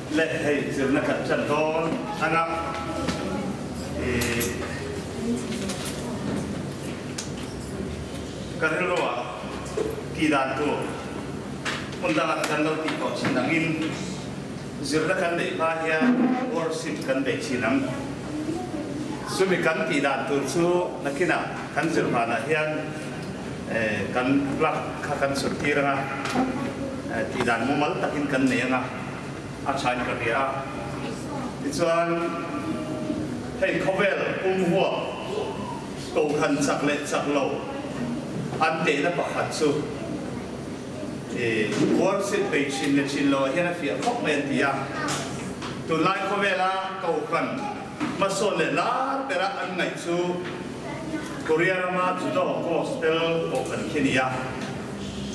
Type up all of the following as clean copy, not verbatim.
Le hei zirna kan chan dawn anga ih ka rilruah tih dan tur hmun dangah kan lo tih tawh chin angin zirna kan neih hma hian worship kan beih chin ang. Chumi kan tih dan tur chu nakinah kan zir hmanah hian kan plug kha kan chhut tir anga tih dan mumal takin kan nei anga a thain ka hria a. Tichuan hei khawvel pum huap kohhran chak leh chak lo an tehna pakhat chu worship bei thin leh thin lo ah hian a fiah khawp mai an ti a. Tunlai khawvela kohhran Hmasawn leh lar bera an ngaih chu Korea rama Judo Gospel kohhran khi a ni a.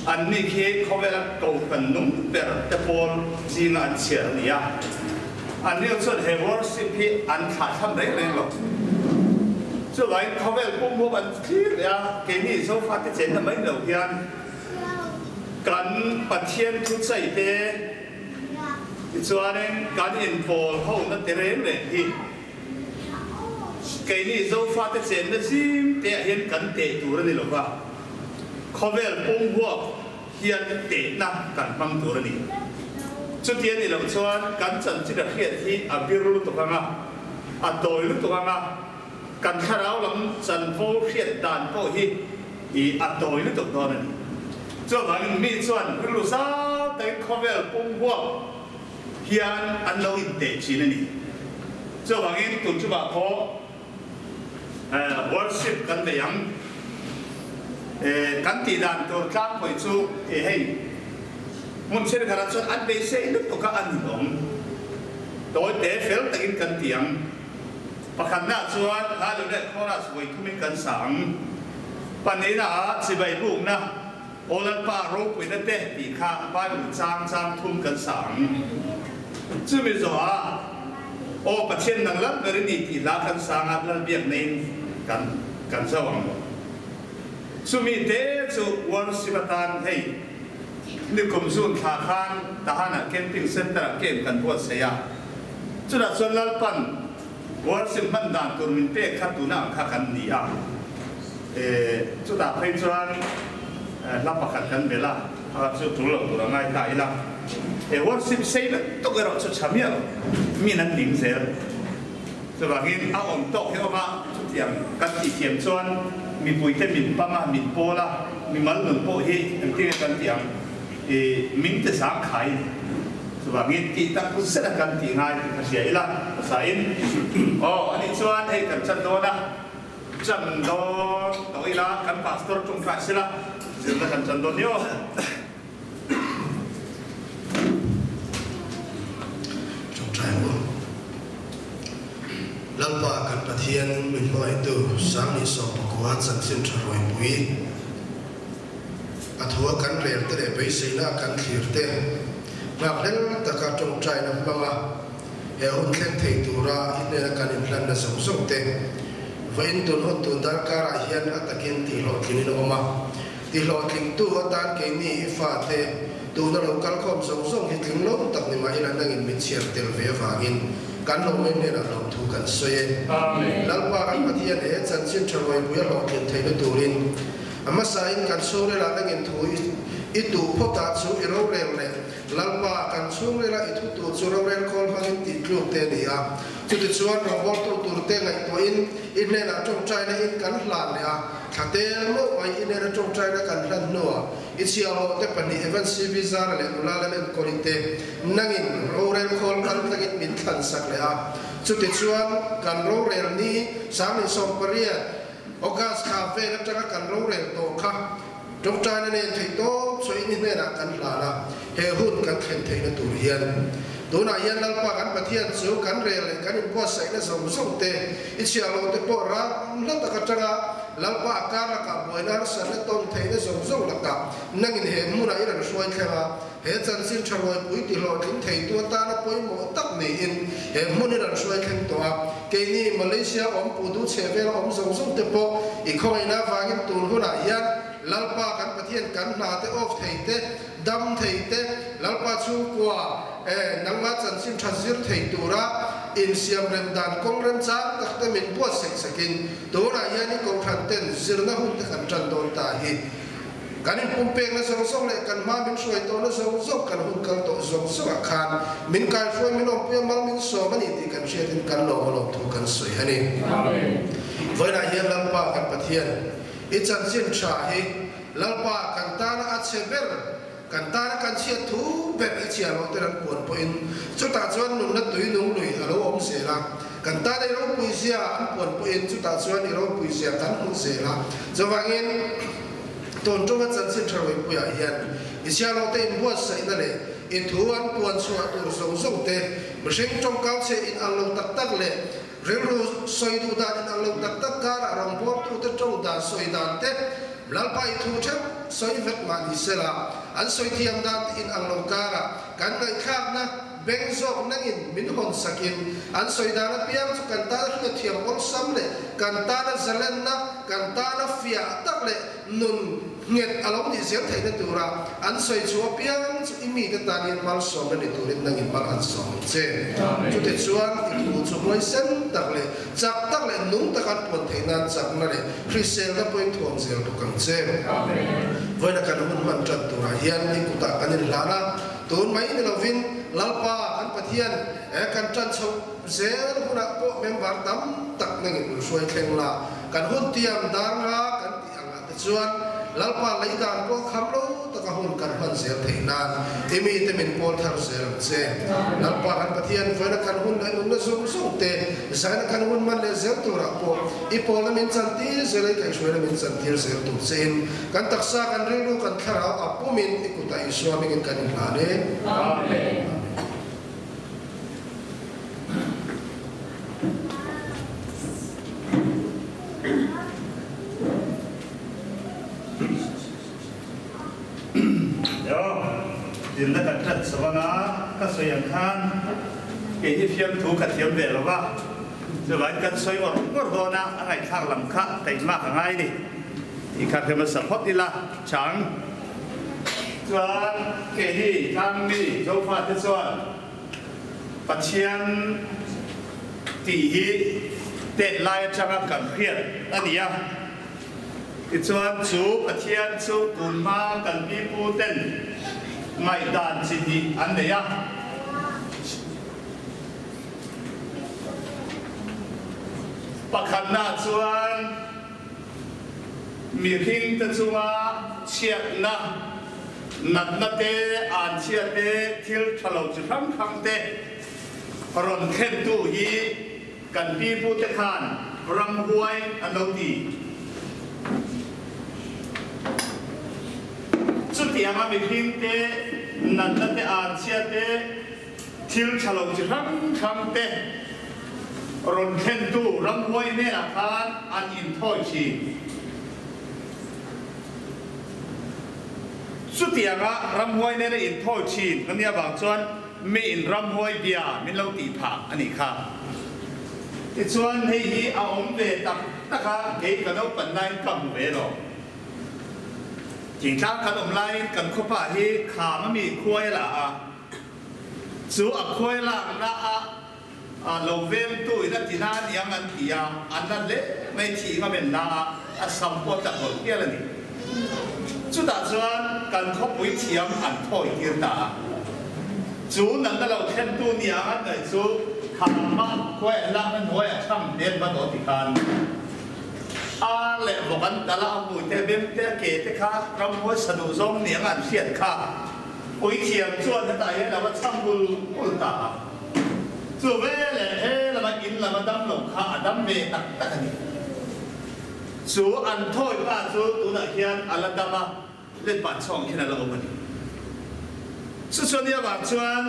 Anni khi khawvela kohhran nung ber te pawl zinga an chhiar a ni a. Anni chuan he worship hi an thlahthlam reng reng lo. Chuvangin khawvel pum huap an thlir leh a, keini Zofate chenna mai lo hian kan Pathian thuchai te, Tichuanin kan inpawl hona te reng reng hi keini Zofate chenna zim te ah hian kan teh tur a ni lo va, khawvel pum huap hian tehna kan hmang tur a ni. Chuti a nih loh chuan kan chanchin a hriat hi a bir lutuk ang a, a tawi lutuk ang a, kan thlarau lam chanvo hriat dan pawh hi I a tawi lutuk dawn a ni. Chuvangin mi chuan rilru zau takin khawvel pum huap hian an lo inteh thin a ni. Chuvangin tun chungah pawh worship kan nei ang. Kan tih dan tur tlangpui chu hei hmun thenkhatah chuan an beisei lutuk a an inawm. Tawi te fel takin kan ti ang. Pakhatnaah chuan Hallelujah Chorus vawi thumin kan sa ang. Pahnihnaah chibai bukna Aw Lalpa ropuina te tih kha Bible chang chang thum kan sa ang. Chumi zawhah Aw Pathian nang lal ber i ni tih hla kan sang a, Lalbiakna in kan kan zo ang. Chumi te chu worship atan hei nikum June thla khan Tahan-ah Camping Center-ah camp kan buatsaih a. Chutah chuan Lalpan worship hman dan tur min pek kha tuna ang kha kan ni a. Chutah phei chuan hla pakhat kan bel a, a chu tul lo tur a ngai ta ila. Worship sei lutuk erawh chu tha miah lo, min an ning zel. Chuvangin a awm tawk hi awm a, chutiang kan tih thiam chuan mipuite min pang a, min pawl a, mimal nun pawh hi engtin nge kan tih ang? I min ti zang khai ni. Chuvangin tih tak zet a kan tih ngai tih kha hria ila hmasain aw anih chuan hei kan chan dawn a, chan dawn tawh ila kan pastor tawngtai sela zirna kan chan dawn ni aw. Tawngtai maw? Lalpa kan Pathian min hmangaihtu 19 chanchin tha ruaipui. A thua kan rel te leh beiseina kan thlir te nghakhlel taka tawngtaina hmanga he hun thleng thei tura i hnena kan inhlanna zawng zawng te vawiin tun hun tun darkarah hian a takin tihhlawhtlingin a awm a. Tihhlawhtlingtu atan keini i fate tuna lo kalkhawm zawng zawng hi tling lo tak ni mah ila nangin min chhiar tel ve avangin kan lawmei hnenah lawmthu kan sawi e. Lalpa kan Pathian he chanchin tha ruaipui a hlawhtlin theihna turin A hmasain kan chhungril ah nangin thu i tuh phawt ah chu i rorel leh Lalpa, kan chhungril ah i thu tuh chu rorel khawl hmangin tih tluk te a ni a. Chutichuan rawngbawltu turte ngaihtuahin i hnenah tawngtaina in kan hlan leh a, thla tel meuh mai i hnena tawngtaina kan hlan hnuah i chhiahhlawhte pahnih Evan CV Zara leh nula Lalenkawli te nangin rorel khawl kal tlangin min thlansak leh a. Chutichuan kan rorel ni 18 August thla vel atanga kan rorel tawh kha tawngtaina nen theih tawp sawi ni hnenah kan hlan a, he hun kan thlen theihna tur hian. Tunah hian Lalpa kan Pathian chu kan rel leh kan inbuatsaihna zawng zawng te, i chhiah loh te pawh ram hla tak atanga Lalpa a kar lakah buaina harsatna tawn theihna zawng zawng lakah nangin he hmunah i rawn hruai thleng a, He chanchin tha ruaipui ti hlawhtling theitu atana pawimawh tak niin he hmun hi rawn hruai thleng tawh a. Keini Malaysia awm pu du chhe vela awm zawng zawng te pawh i khawngaihna avangin tun hunah hian Lalpa kan Pathian kan hna te off thei te, dam thei te, Lalpa chhungkua eh nangma chanchin. chanchin tha zir thei tura insiam rem dan kawng remchang tak te min buatsaih sakin tunah hian i kohhran ten zirna hun te kan tan dawn ta hi. Kan inpumpekna zawng zawng leh kan hma min hruai tawhna zawng zawng kan hun kal tawh zawng zawngah khan min kaihruai min awmpuia mal min sawm a ni tih kan hriatin kan lawm a lawm thu kan sawi a ni. Vawiinah hian Lalpa kan Pathian i chanchin tha hi Lalpa kan tana a chhe ber kan tana kan chhiat thu ber i chhiah loh ten an puan pawhin chutah chuan nunna tui nung lui a lo awm zel a, kan tana i ropui zia an puan pawhin chutah chuan i ropui zia kan hmuh zel a. Chuvangin. Tun ṭuma chanchin ṭha ruipuiah hian i chhiarlote inbuatsaihna leh i thu an puan chhuah tur zawng zawng te, mihring ṭawngkau chhe inang lo tak tak leh rilru sawi duh dan inang lo tak tak karah rawngbawltute ṭawng dan sawi dan te, Lalpa i thu ṭheuh sawi vek mah ni sela, an sawi thiam dan te inang lo karah kan ngaihthlakna beng zawk nangin min hawn sakin an sawi dan apiang chu kan tana hriat thiam awlsam leh kan tana zalenna Kan tana fiah tak leh nun nghet a lo nih zel theihna tura an sawi chu apiang chu i mite tan hian malsawmna ni turin nangin mal an sawm ang che. Chutichuan i thu chu hmuaisen tak leh chak tak leh nung taka an puan theih nan chakna leh hriselna pawhin thuam zel bawk ang che. Vawiina kan hun hman tan turah hian i kutah kan inhlan a, tun mai ni lovin Lalpa kan Pathian kan tan chhoh Zel hunah pawh member tam tak nangin min hruai thleng la, kan hun tiam dar nga kan tih angah te chuan Lalpa lei dan pawh kham lo taka hun kan hman zel theih nan i mite min pawl thar zel ang che. Lalpa kan Pathian vawiina kan hun leh nunna zawng zawng te zaina kan hun man leh zel turah pawh i pawlna min chantir zel a, i kaihhruaina min chantir zel tur chein kan taksa, kan rilru, kan thlarau a pumin i kutah Isua hmingin kan inhlan e. Amen. Yo, dinna kan ṭan savanga ka sawi ang khan kei hi fiamthu ka thiam ve lo va, chuvangin kan sawi awr awr dawn a, a ngaihthlak lam kha taihmak a ngai ni tih kha hre hmasa phawt ila chang. Chuan kei hi tlangmi Zofate chuan Pathian tih hi tet lai atanga kan hriat a ni a. Tichuan chu Pathian chu tun hma kan pipu ten ngaihdan chi hnih an nei a. Pakhatna chuan Mihring te chunga chhiatna, natna te, anchhia te, thil tha lo chi hrang hrang te rawn thlentu hi kan pipu te khan ramhuai an lo ti. Chutianga mihring te, natna te, anchhia te, Thil tha lo chi hrang hrang te rawn thlentu ramhuai hnenah khan an inthawi thin. Chutianga ramhuai nena inthawi thin ka nia vang chuan miin ramhuai bia min lo tih phah a nih kha. Tichuan hei hi a awm ve tak tak a, kei ka naupan laiin ka hmu ve lo. Thingtlang kan awm laiin kan khawpa hi kham a mi khuai a la a. Chu a khuai lakna a lo vengtu in a ti na aniang an ti a, an la hle mai thih ngam en na a, a sam pawh tla hawlh hial a ni. Chutah chuan kan khawpui thiam an thawi tir ta a, chu natna lo thlentu ni ang an ngaih chu Khangma khuai an lakna hnuai a chhang hlen va daw ti khan ar leh vawk an tal a, a hmui te, bem te, a ke te kha ramhuai sa duh zawng ni ang an hriat kha. Puithiam chuan hetah hian a va chhang bul bul ta a, chu veleh he lama in lama dam lo kha a dam ve tak tak a ni. Chu an thawi pa chu tunah hian a la dam a, let pah chhawng khian a la awm a ni. Chu chuan i avang chuan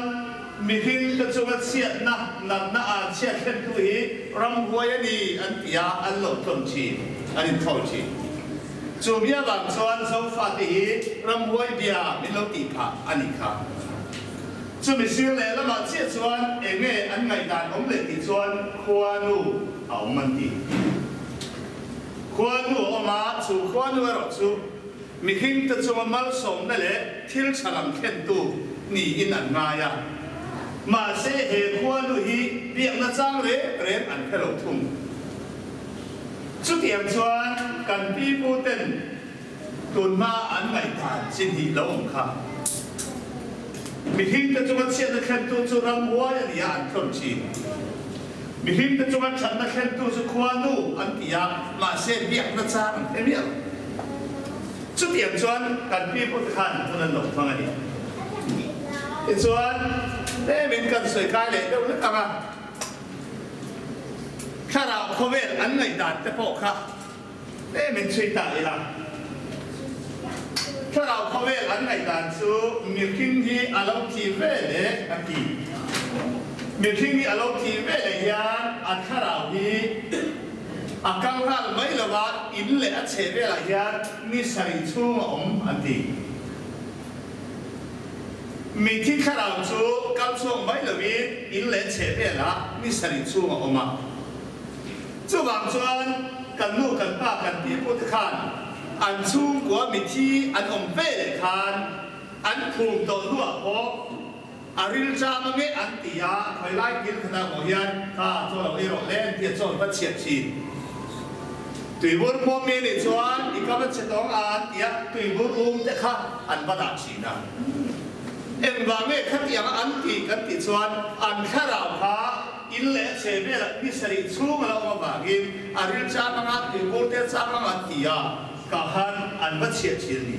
mihring te chunga chhiatna, natna an chhiat thlentu hi ramhuai a ni an ti a, an lo tlawn thin, an inthawi thin. Chu mi avang chuan Zofate hi ramhuai bia min lo tih phah a nih kha. Chumi sir leh lamah chiah chuan eng nge an ngaihdan awm leh tih chuan khuanu a awm an ti. Khuanu a awm a, chu khuanu erawh chu mihringte chunga malsawmna leh thil tha lam thlentu niin an ngai a. Mahse he khuanu hi biakna chang reng reng an hre lo thung. Chutiang chuan kan pi pu ten tun hma an ngaihdan chi hnih lo awm kha. Mihring te chunga chhiatna thlentu chu ramhuai a ni a an thlawn thin. Mihring te chunga thatna thlentu chu khuanu an ti a, mahse biakna chang an hre miah lo. Chutiang chuan kan pi pu te khan hun an lo hmang a ni. Tichuan, tlemin kan sawi kai leh deuh hlek ang a, thlarau khawvel an ngaihdan te pawh kha tlemin chhui ta ila. Thlarau khawvel an ngaihdan chu mihring hi a lo thi ve leh a ti. Mihring hi a lo thi ve leh hian a thlarau hi a kal nghal mai lo a, in leh a chheh velah hian ni sarih chhung a awm an ti. Mithi thlarau chu kal chhuak mai lovin in leh chheh velah ni sarih chhung a awm a. Chuvang chuan kan nu kan pa kan pi pu te khan an chhungkua mithi an awm ve leh khan an phum tawh hnuah pawh a rilcham a nge an ti a, khawi lai kil khatah pawh hian kha chaw lo ei rawh le an ti a chaw an va chhiat thin. Tuibur pawh mi nih chuan i kam a che tawng a an ti a, tuibur um te kha an va dah thin a. Engvang nge khatiang a an tih kan tih chuan an thlarau kha In leh a chhe velah ni sarih chhung a lo awm avangin a ril chang anga tuibur te chang anga an ti a, ka han an va chhiah thin a ni.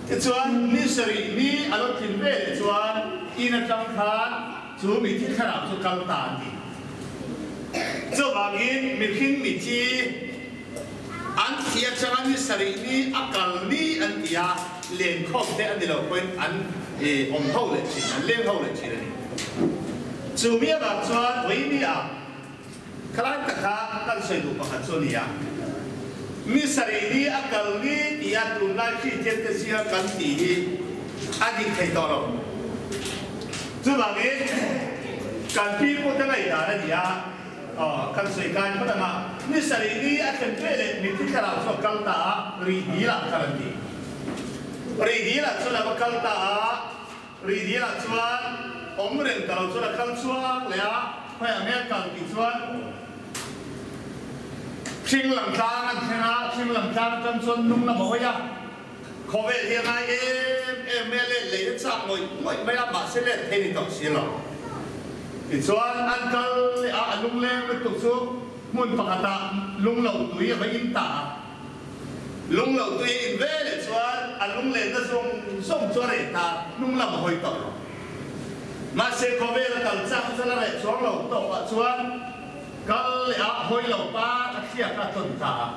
Tichuan ni sarih ni a lo tlin ve leh chuan in atang khan chu mithi thlarau chu kal ta an ti. Chuvangin mihring mithi an thi atanga ni sarih ni a kal ni an ti a, lenkhawm te a ni lo pawhin an awm ho leh thin, an leng ho leh thin a ni. Chu mi avang chuan vawiini ah khalai taka kan sawi duh pakhat chu a ni a, ni sarih ni a kal ni tia tunlai Kristian te zinga kan tih hi a dik thei tawh lo. Chuvangin kan pi pute ngaihdan a ni a, Kan sawi kai phawt ang a, ni sarih ni a thlen ve leh mithi thlarau chu a kal ta a, rih dil ah kal an ti. Rih dil ah chuan a va kal ta a, rih dil ah chuan awm reng ta lo chuan a kal chhuak leh a, khawiah nge a kal tih chuan thing lam tlang an thleng a, thing lam tlang atang chuan nung lam a hawi a, khawvel hi a ngai em em mai a, let lei a chak ngawih ngawih mai a, mahse let thei ni tawh si lo. Tichuan an kal leh a, a lungleng lutuk chu hmun pakhatah lunglo tui a va in ta a. Lunglo tui a in ve leh chuan a lunglenna zawng zawng chu a reh ta, hnung lam a hawi tawh lo. Mahse khawvel a kal chak chuan a reh chuang lo tawpah chuan kal leh a hawi lo par a thliak a tawn ta a.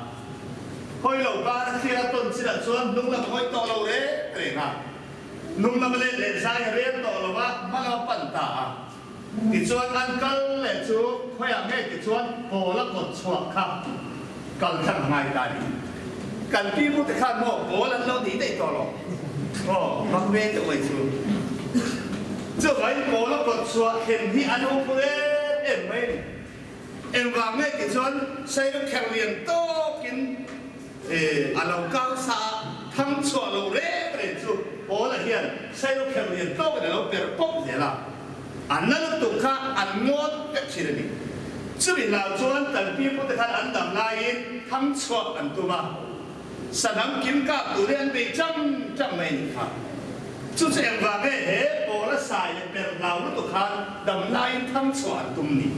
Hawi lo par a thliak a tawn chinah chuan hnung lam a hawi tawh lo reng reng a. Nung lam leh leh zai a rel tawh lo a, hma lam a pan ta a. Tichuan an kal leh chu khawiah nge tichuan kawl a kawt chhuah kha kal tlang a ngai ta a ni. Kan pi pu te khan maw kawl an lo nih daih tawh lo. Aw, mak ve deuh mai chu. Chuvangin kawl a kawt chhuah thlen hi an ho phur em em mai a ni. Engvang nge tichuan Sailo kher lian tawkin A lo kal sa a, thang chhuah lo reng reng chu Paula hian Sailo kher lian tawkin a lo per pawp zel a. A na lutuk kha an ngawt vek thin a ni. Chumi hlau chuan kan pi pute khan an dam laiin thang chhuah an tum a, sanam kim kap turin an bei chang chang mai a nih kha. Chu chu engvang nge he Paula sai leh per hlau lutuk khan dam laiin thang chhuah an tum ni?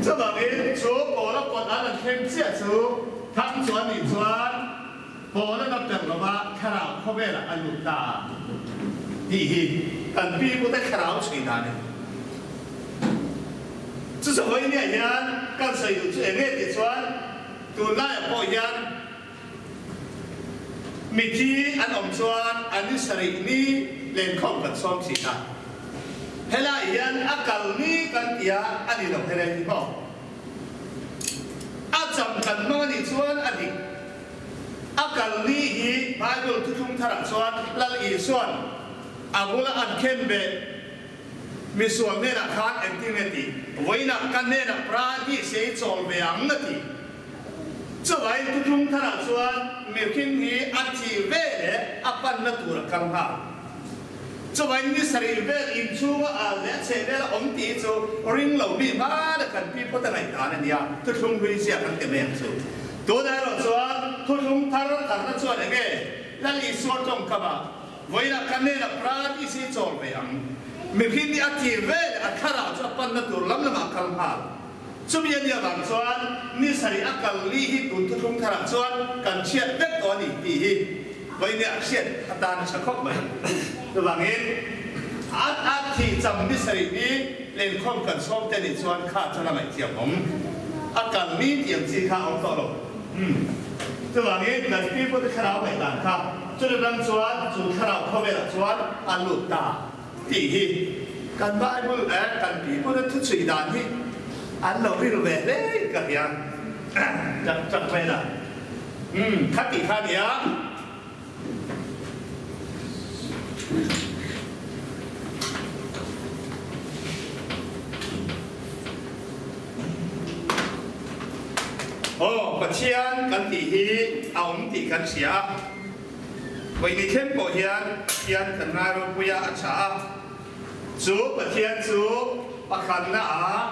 Chuvangin chu Paula kawt an an thleng chiah chu thang chu a nih chuan Paula na per lova thlarau khawvelah a lut ta tih hi kan pi pute thlarau chhui dan a ni. Chu chu vawinia hian kan sawi duh chu eng nge tih chuan tunlaiah pawh hian Mithi an awm chuan an ni sarih ni lenkhawm kan sawm thin a, helai hian a kal ni kan ti a, a ni lo helai hi maw? A cham kan hmang a nih chuan a dik. A kal ni hi Bible thuthlung tharah chuan Lal Isua'n a bula an khen ve misual hnenah khan engtin nge tih? Vawiinah ka hnenah Paradise i chawl ve ang a ti. Chuvai thutlung tharah chuan mihring hi a thih ve leh a panna tur a kal nghal. Chuvain ni sarih vel inchhunga al leh a chheh vela awm tih hi chu ring lo mi hmana kan pi phawt a ngaihdan a nia, thuthlung hlui zia kan ti mai ang chu. Tunah erawh chuan thuthlung thar tharna chuan enge Lal Isua tawngkam ah vawiinah ka hnenah Paradis hi chawl ve ang. Mihring hi a thih ve leh a thlarau chu a panna tur lam lamah a kal nghal. Chumi a nih avang chuan ni sarih a kal li hi tun thuthlung tharah chuan kan hriat vek tawh a ni tih hi vawinia hriat atan a tha khawp mai. Chuvangin a a thih cham ni sarih hi lenkhawm kan sawm te nih chuan kha chuan a ngaihthiam awm. A kal ni tih ang chi kha a awm tawh lo. Chuvangin kan pi pawh te thlarau ngaihdan kha chumi ram chuan chu thlarau khawvelah chuan a lut ta. Tih hi kan Bible eh kan Bibble-a thuchhui dan hi an lo rilru ve hle in ka hria chak chak vel a. Umm kha tih kha a nia. Aw Pathian kan tih hi a awm tih kan hria a. Vawi thleng pawh hian Pathian kan ngai ropuia a chah a, chu Pathian chu pakhatna ah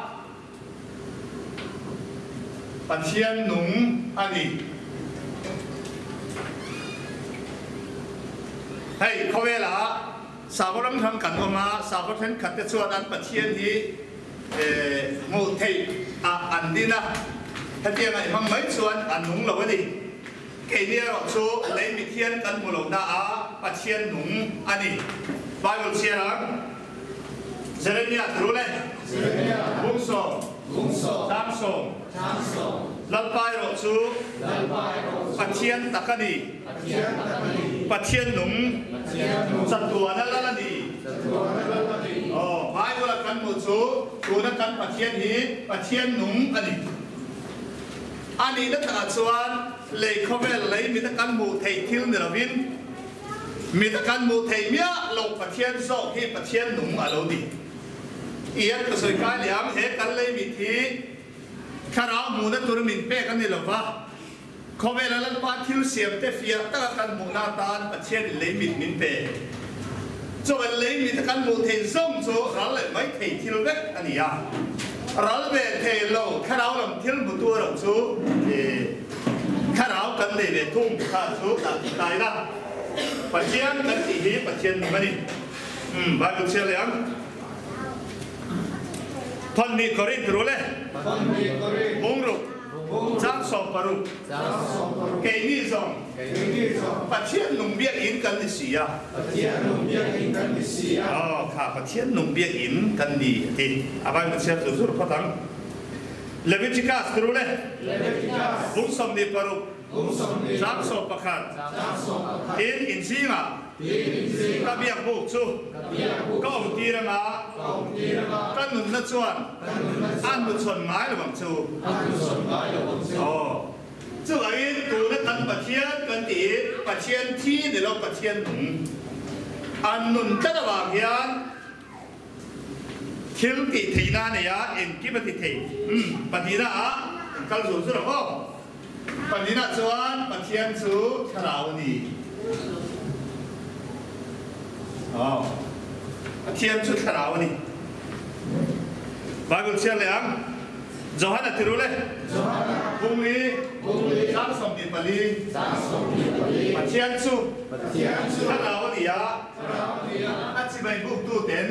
Pathian nung a ni. Hei khawvelah sakhaw ram hrang kan awm a, sakhaw thenkhat te chuan an Pathian hi hmuh theih ah an din a, hetianga i hmang mai chuan a nung lo a ni. Keini erawh chu lei mithian kan hmu lohna ah Pathian nung a ni. Bible chhiar ang Jeremiah thu le Bungsawm Tlangssawm Lalpa erawh chu Pathian tak a ni Pathian nung chatuana lal a ni. Aw Bible a kan hmuh chu tuna kan Pathian hi Pathian nung a ni. A nihna takah chuan lei khawvel lei mit a kan hmuh theih thil ni lovin mit a kan hmuh theih miah loh Pathian zawk hi Pathian nung a lo ni. Ian ka sawi kai leh ang, he kan lei mit hi thlarau hmuhna tur min pek a ni lova, khawvela Lalpa thil siam te fiah taka kan hmuhna atan Pathianin lei mit min pe. Chuan lei mit a kan hmuh theih zawng chu ral leh mai thei thil vek a ni a, ral ve thei lo thlarau lam thil hmutu erawh chu thlarau kan nei ve thung kha chu dah tih ta ila Pathian kan tih hi Pathian nung a ni. Umm Bible chhiar leh ang. Thawnhnih Korinth rul e. Bungruk chang 16. Keini zawng Pathian nung biakinn kan ni si a. Aw kha Pathian nung biakinn kan ni a ti. A Bible chhiar zur zur phawt ang. Leviticus rul e. Bung 26. Chang 11 Tin in zingah ka biak buk chu ka awm tir anga ka nunna chuan a hnuchhawn ngai lo ang chu. Aw, chuvangin tuna kan Pathian kan tih hi Pathian thi ni lo Pathian nung an nun tlat avang hian thil tih theihna a nei a, engkim a ti thei. Umm, pahnihna ah kal zur zur ang aw. Pahnihna chuan Pathian chu thlarau a ni. Aw, Pathian chu thlarau a ni. Bible chhiar leh ang. Johana ti rul e. Bungli chang 24. Pathian chu thlarau a ni a, a chibai buktu ten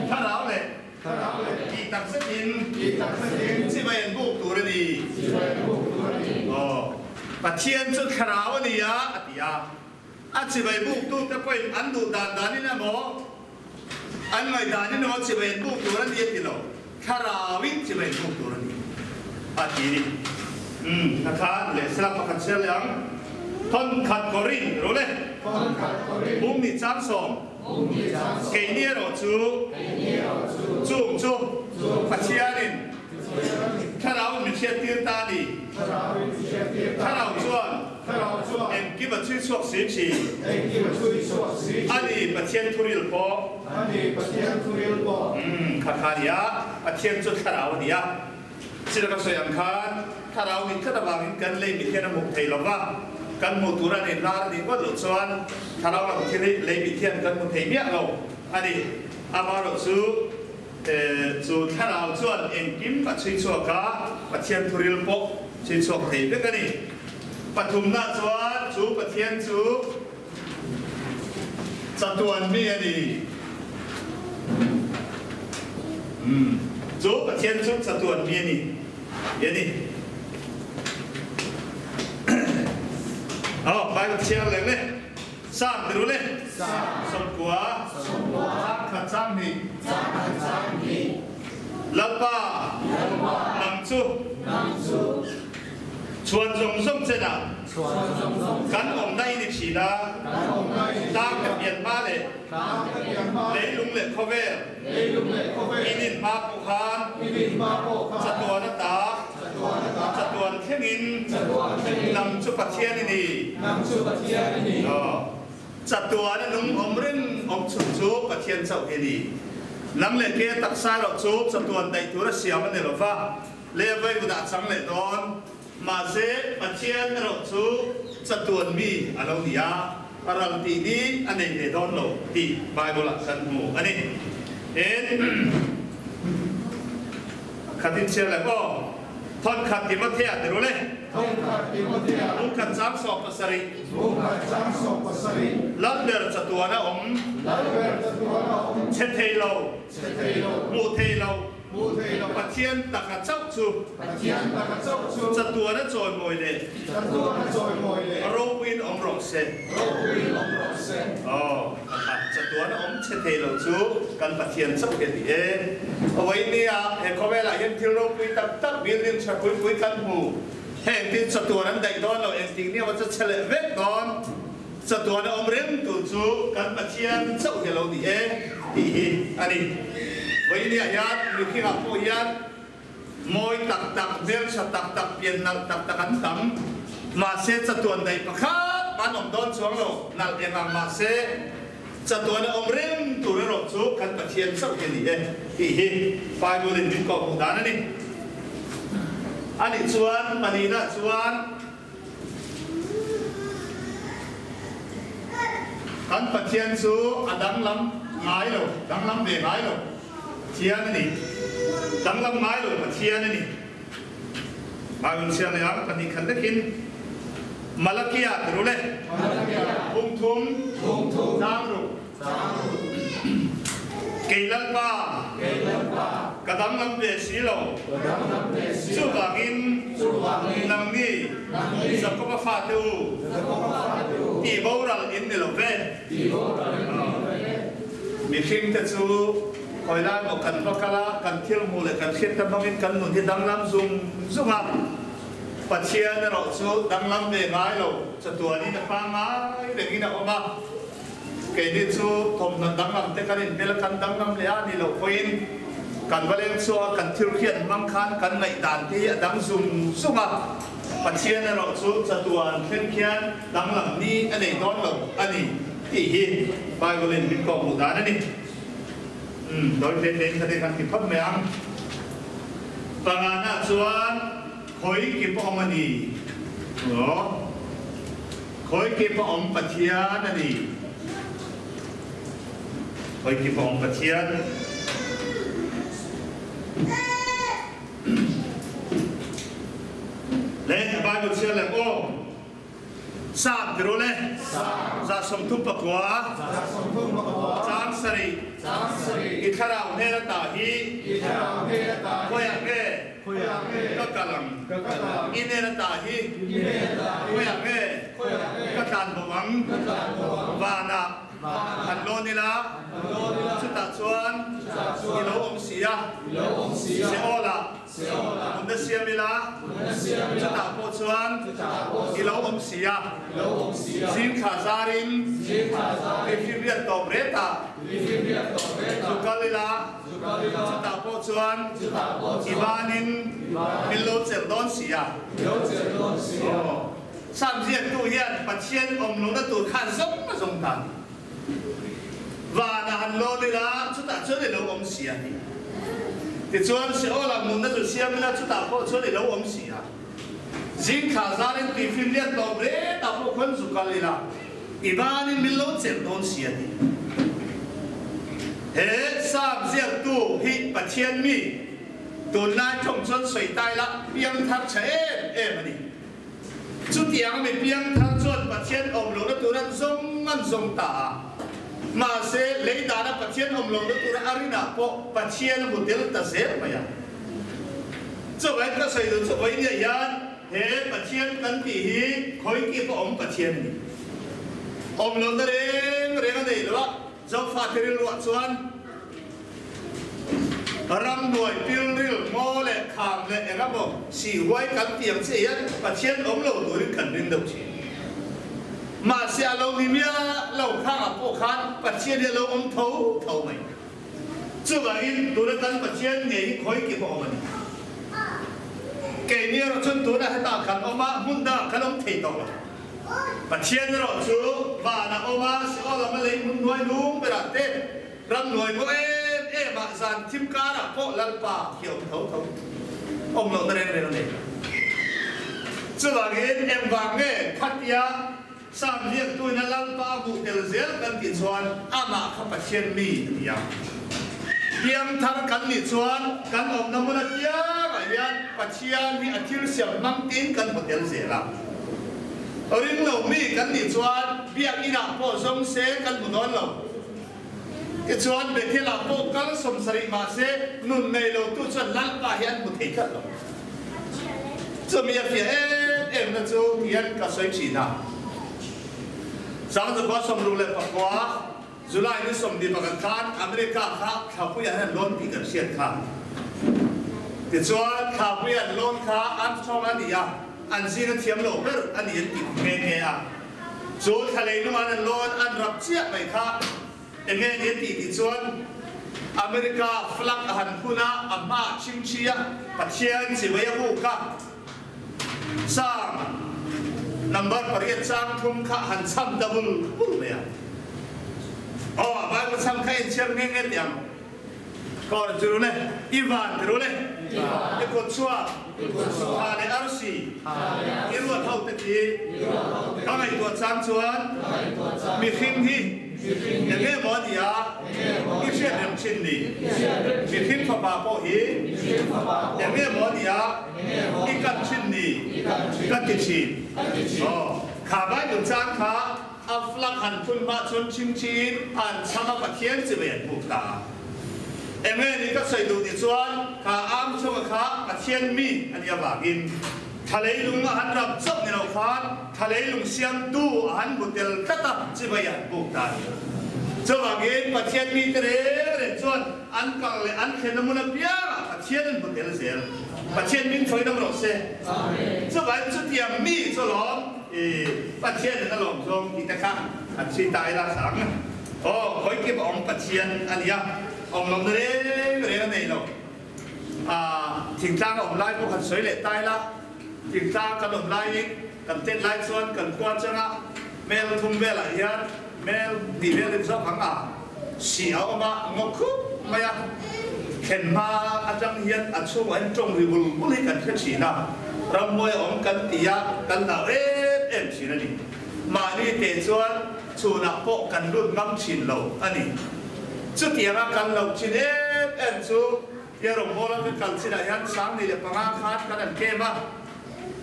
thlarau leh Tih tak zetin chibai an buk tur a ni. Aw, Pathian chu thlarau a ni a, a ti a. A chibai buktute pawhin an duh dan danin emaw, an ngaih danin emaw chibai an buk tur a ni a ti lo. Thlarauin chibai an buk tur a ni, a ti a ni. Umm, hna khan leh sela pakhat chhiar leh ang. Thawnkhat Korin, rul e. Bung ni chang sawm. Keini erawh chu chung chu Pathianin Thlarauin min hriattir ta a ni. Thlarau chuan engkim a chhui chhuak si thin a ni, Pathian thuril pawh. Umm, kha kha a ni a, Pathian chu Thlarau a ni a. Chila ka sawi ang khan Thlarau min tlat avangin kan lei mi hian a hmuh thei lo va. Kan hmuh tur a ni lar nih ngawt loh chuan thlarau lam thil hi lei mit hian kan hmu thei miah lo a ni. Amaherawhchu chu thlarau chuan engkim a chhui chhuak a, Pathian thuril pawh chhui chhuak thei vek a ni. Pathumna chuan chu Pathian chu chatuan mi a ni. Chu Pathian chu chatuan mi a ni. Ti a ni. Aw, Bible chhiar leh le. Sam ti ru le. 90. Changkhat 2. Lalpa, nang chu chhuan zawng zawng chenah kan awmna i ni thin a, tlang ka pian hma leh leilung leh khawvel i nin hma pawh khan chatuan ata chatuan thlengin nang chu Pathian i ni. Chatuan a nung awm reng awm chhun chu Pathian chauh hi a ni. Nang leh ke taksa erawh chu chatuan daih tur a siam a ni lo va, leh vawi dah chang leh dawn. Mahse, Pathian erawh chu chatuan mi a lo ni a, a ral tih ni a nei ve dawn lo tih Bible-ah kan hmu a ni. Tin, khatin chhiar leh aw, Thawnkhat Timothea ti ru le. Bungkhat chang 17. Lalber chatuan a awm. Chhe thei lo. Hmuh thei lo. Pathian taka chauh chu. Chatuan a chawimawi leh. Ropuiin awm rawh se. Aw, chatuan a awm chhe thei lo chu kan Pathian chauh hi a ni e. Vawinia he khawvelah hian thil ropui tak tak building tha pui pui kan hmu. Heng tin chatuan an daih dawn lo, engtik nia va chu chhe leh vek dawn. Chatuan a awm reng tur chu kan Pathian chauh hi a lo ni e tih hi a ni. Vawinia hian mihringah pawh hian mawi tak tak, hmeltha tak tak, pian nalh tak tak an tam. Mahse chatuan daih pakhat an awm dawn chuang lo, nalh eng ang mahse chatuan a awm reng tur erawh chu kan Pathian chauh hi a ni e tih hi Bible in min kawhhmuh dan a ni. Anih chuan pahnihna chuan Kan Pathian chu a danglam ngai lo, danglam ve ngai lo Pathian a ni. Danglam ngai lo Pathian a ni. Bible chhiar leh ang 2 lekin Malakia ti ru le. 3 3. Kei Lalpa, ka danglam ve si lo. Chuvangin nangni Jakoba fate u, tih boral in ni lo ve. Mihringte chu khawi lai maw kan va kal a, kan thil hmuh leh kan hriat te hmangin kan nun hi danglam zung zung a. Pathian erawh chu danglam ve ngai lo, chatuanin a pangngai rengin a awm a. Keini chu thawmhnaw danglam te kan inbel a, kan danglam leh a ni loh pawhin kan va leng chhuak a, kan thil hriat hmang khan kan ngaihdan te hi a dang zung zung a, Pathian erawh chu chatuan thleng khian danglam ni a nei dawn lo a ni tih hi Bible in min kawhhmuh dan a ni. Umm, dawi hle hle in kha te kan ti phawt mai ang. Pangana chuan khawi ki pawh awm a ni. Aw. Khawi kip a awm Pathian a ni. Khawi kip a awm Pathian. Le Bible chhiar leh aw. Sam ti ru le. 39. 7. I thlarau hnen ata hi. Khawiah nge? Ka kal ang. I hnen ata hi. Khawiah nge? Ka tlan bo ang. Vanah han lawn ila, chutah chuan i lo awm si a. Seolah hmun a siam ila, chutah pawh chuan i lo awm si a. Zingthla zarin mifimriat tawp retah zu kal ila. Chutah pawh chuan i banin min lo chelh dawn si a. Aw, Sam ziaktu hian Pathian awm lohna tur khan zawng a zawng ta a ni. Vanah han lawn ila, chutah chuan i lo awm si a ti. Tichuan, Seolah hmunna chu siam ila, chutah pawh chuan i lo awm si a. Zing thla zarin tui finriat tawp ret ah pawh khawn zu kal ila, i banin min lo chelh dawn si a ti. He Sam ziaktu hi Pathian mi, tunlai thawng chuan sawi tai la piangthar tha em em a ni. Chutiang mi piangthar chuan Pathian awm lohna tur an zawng an zawng ta a. Mahse, lei dana Pathian awm lohna tura a rinah pawh Pathian a hmu tel ta zel mai a. Chuvai ka sawi duh chu vawinia hian he Pathian kan tih hi khawi kip a awm Pathian a ni. Awm lohna reng reng a nei lo a, Zofate rilruah chuan ramhnuai pilril ngaw leh kham leh eng emaw sihhuai kan tih ang chiah hian Pathian awm lo turin kan ring deuh thin. Mahse a lo ni miah lo khangah pawh khan Pathian hi a lo awm tho tho mai. Chuvangin tuna kan Pathian ngei hi khawi kip a awm a ni. Keini erawh chuan tunah hetah kan awm a, hmun dangah kan awm thei tawh lo. Pathian erawh chu van a awm a, Seol lam a lei hmun hnuai lung berah te, ram hnuai maw em em ah zan thim karah pawh Lalpa khi a awm tho tho. Awm lohna reng reng a nei lo. Chuvangin engvang nge khatia Sam ziaktuin a Lalpa a hmuh tel zel kan tih chuan amah kha Pathian mi a ni a. Piangthar kan nih chuan kan awmna hmun apiangah hian Pathian hi a thil siam hmang tiin kan hmu tel zel a. Ring lo mi kan nih chuan biakinah pawh zawng se kan hmu dawn lo. Tichuan Bethel-ah pawh kal 70 mah se nun nei lotu chuan Lalpa hi an hmu thei tlat lo. Chumi a fiah em em na chu hian ka sawi thin a. 1969 July ni 21 khan America kha thlapui an han lawn tih kan hriat kha. Tichuan thlapui an lawn kha Armstrong a ni a, an zinga thiam lo ber a ni an ti nghe nghe a. Chu thlalei lung an an lawn an rap chiah mai kha eng nge ni a tih tih chuan America flag a han phun a, a hmaah chhingchhi a, Pathian chibai a buk a, Psalm number pariat chang thum kha han chham ta bul bul mai a. Aw, a Bible chham kha inchhiar nghe nghe teh ang. Kawr ti ru le, i van ti ru le, i kut chhuak, tha leh arsi, i ruat ho te khi ka ngaihtuah chang chuan mihring hi eng nge maw a ni a, i hriat rem thin ni? Mihring fapa pawh hi eng nge maw a ni a, i kan thin ni? Ka ti thin. Aw, kha Bible chang kha A flag han phun hma chuan chhingchhiin an chhang a Pathian chi mai an hmuh ta a. Eng nge ni ka sawi duh tih chuan kha Armstrong-a kha Pathian mi a nih avangin thlalei lung a han rap chauh ni lo khan thlalei lung siamtu a han hmu tel tlat a chi mai an hmuh ta a ni. Chuvangin Pathian mite reng reng chuan an kal leh an thlen a hmun apiangah Pathian an hmu tel zel. Pathian min thawi dam rawh se. Chuvangin chutiang mi chu lawm. I Pathian in a lawm zawng tih te kha an chhui ta ila sang. Aw, khawi kip a awm Pathian a nia, awm lohna reng reng a nei lo. A thingtlang a awm lai pawh kan sawi leh ta ila, thingtlang kan awm laiin kan tet lai chuan kan khua changa mel thum velah hian mel hnih vel in zawk ang a, si a awm a, ngaw khup mai a, thlen hma atang hian a chhungah hian tawng ri bul bul hi kan hre thin a, ramhuai a awm kan ti a, kan hlau em em thin a ni. Mahni te chuan chhunah pawh kan lut ngam thin lo a ni. Chutianga kan loh thin em em chu tia rawngbawla kan kal chinah hian 2005 khan kan han kem a,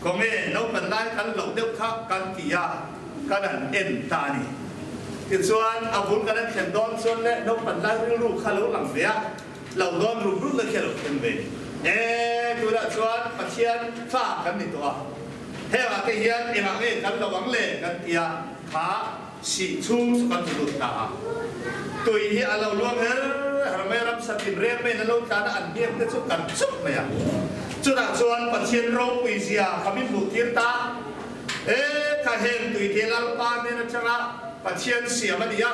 Khawnge naupan lai kan loh deuh kha kan ti a, kan han en ta a ni. Tichuan, a bul kan han thlen dawn chuan leh naupan lai rilru kha lo lang ve a, lo dawn rum rum na khi a lo thleng ve. E, tunah chuan Pathian fa kan ni tawh a, hengah te hian engah nge kan lo ang le kan ti a, kha sih chhung chu kan lut ta a. Tui hi a lo luang her her mai a, ramsa tin reng maiin a lo tlan a, an hniam te chu kan chuk mai a. Chutah chuan Pathian ropui zia kha min hmuh tir ta. E, kha heng tui te Lalpa hnen atanga Pathian siam a ni a,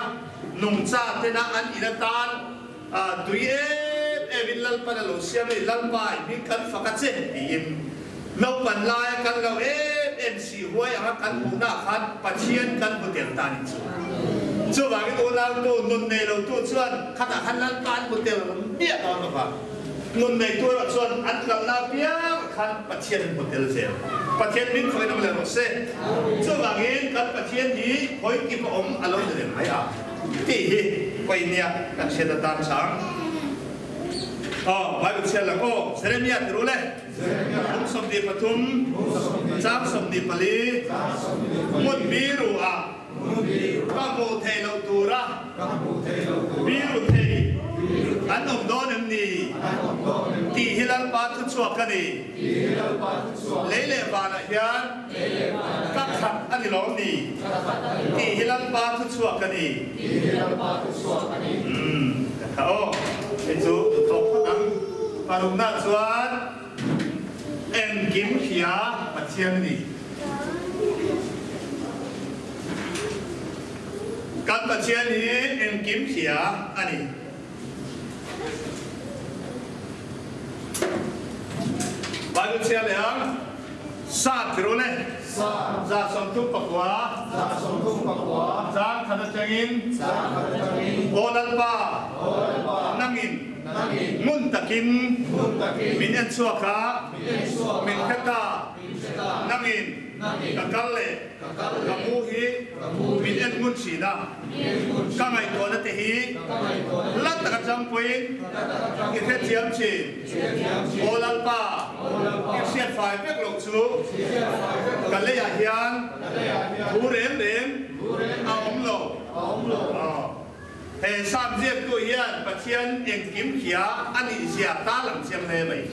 nungcha tena an in atan tui em em in Lalpan a lo siam a ni, Lalpa i hming kan fak a che tiin naupan laia kan lo em em si huai anga kan hmuhna ah khan Pathian kan hmu tel ta a ni chu. Chuvangin unautu nun nei lotu chuan khatah khan Lalpa an hmu tel miah dawn lo va. Nun nei tu erawh chuan an kalna apiang khan Pathian an hmu tel zel. Pathian min khawiin awm leh rawh se. Chuvangin kan Pathian hi khawi kip a awm a lo ni reng mai a tih hi pawinia kan hriat atan chang. Aw, Bible chhiar lang aw, Jeremiah ti ru le. Kum 23, chang 24, hmun biru ah ka hmuh theih loh tura biru thei an awm dawn em ni tih hi Lalpa thuchhuak a ni. Lei leh vanah hian ka khat a ni lawm ni tih hi Lalpa thuchhuak a ni. Umm ka tha aw, hei chu duhtawk phawt ang. Parukna chuan engkim hria Pathian a ni. Kan Pathian hi engkim hria a ni. Bible chhiar leh ang. Sa ti ru le. 139. Chang khat atangin. Aw Lalpa, nangin ngun takin min en chhuak a, min hre ta. Nangin ka kal leh ka mu hi min en ngun thin a, ka ngaihtuahna te hi hla taka changpuiin i hrethiam thin. Aw Lalpa, i hriat fai vek loh chu ka leiah hian thu reng reng a awm lo. He Psalm ziaktu hian Pathian engkim hria a nih zia ta lang chiang hle mai.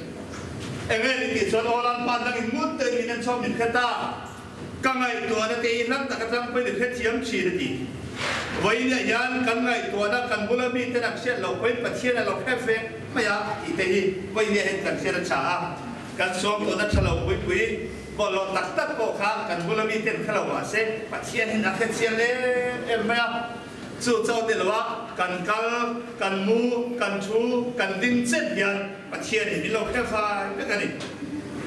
Enge ni tih chuan aw Lalpa dangin ngut tein min en chhawm min hre ta. Ka ngaihtuahna te hi hlang taka tlangpuiin i hrethiam thin a ti. Vawiinah hian kan ngaihtuahna kan bula miten an hriat loh pawhin Pathian a lo hre ve mai a tih te hi vawiinah hian kan hriat a tha a. Kan suamtuahna tha lo puipui bawlhhlawh tak tak pawh kha kan bula miten hre lo mah se Pathian hian a hrechiang em em mai a. Chu chauh ni loa kan kal, kan mu, kan thu, kan ding chet hian Pathianin min lo hre fai vek a ni.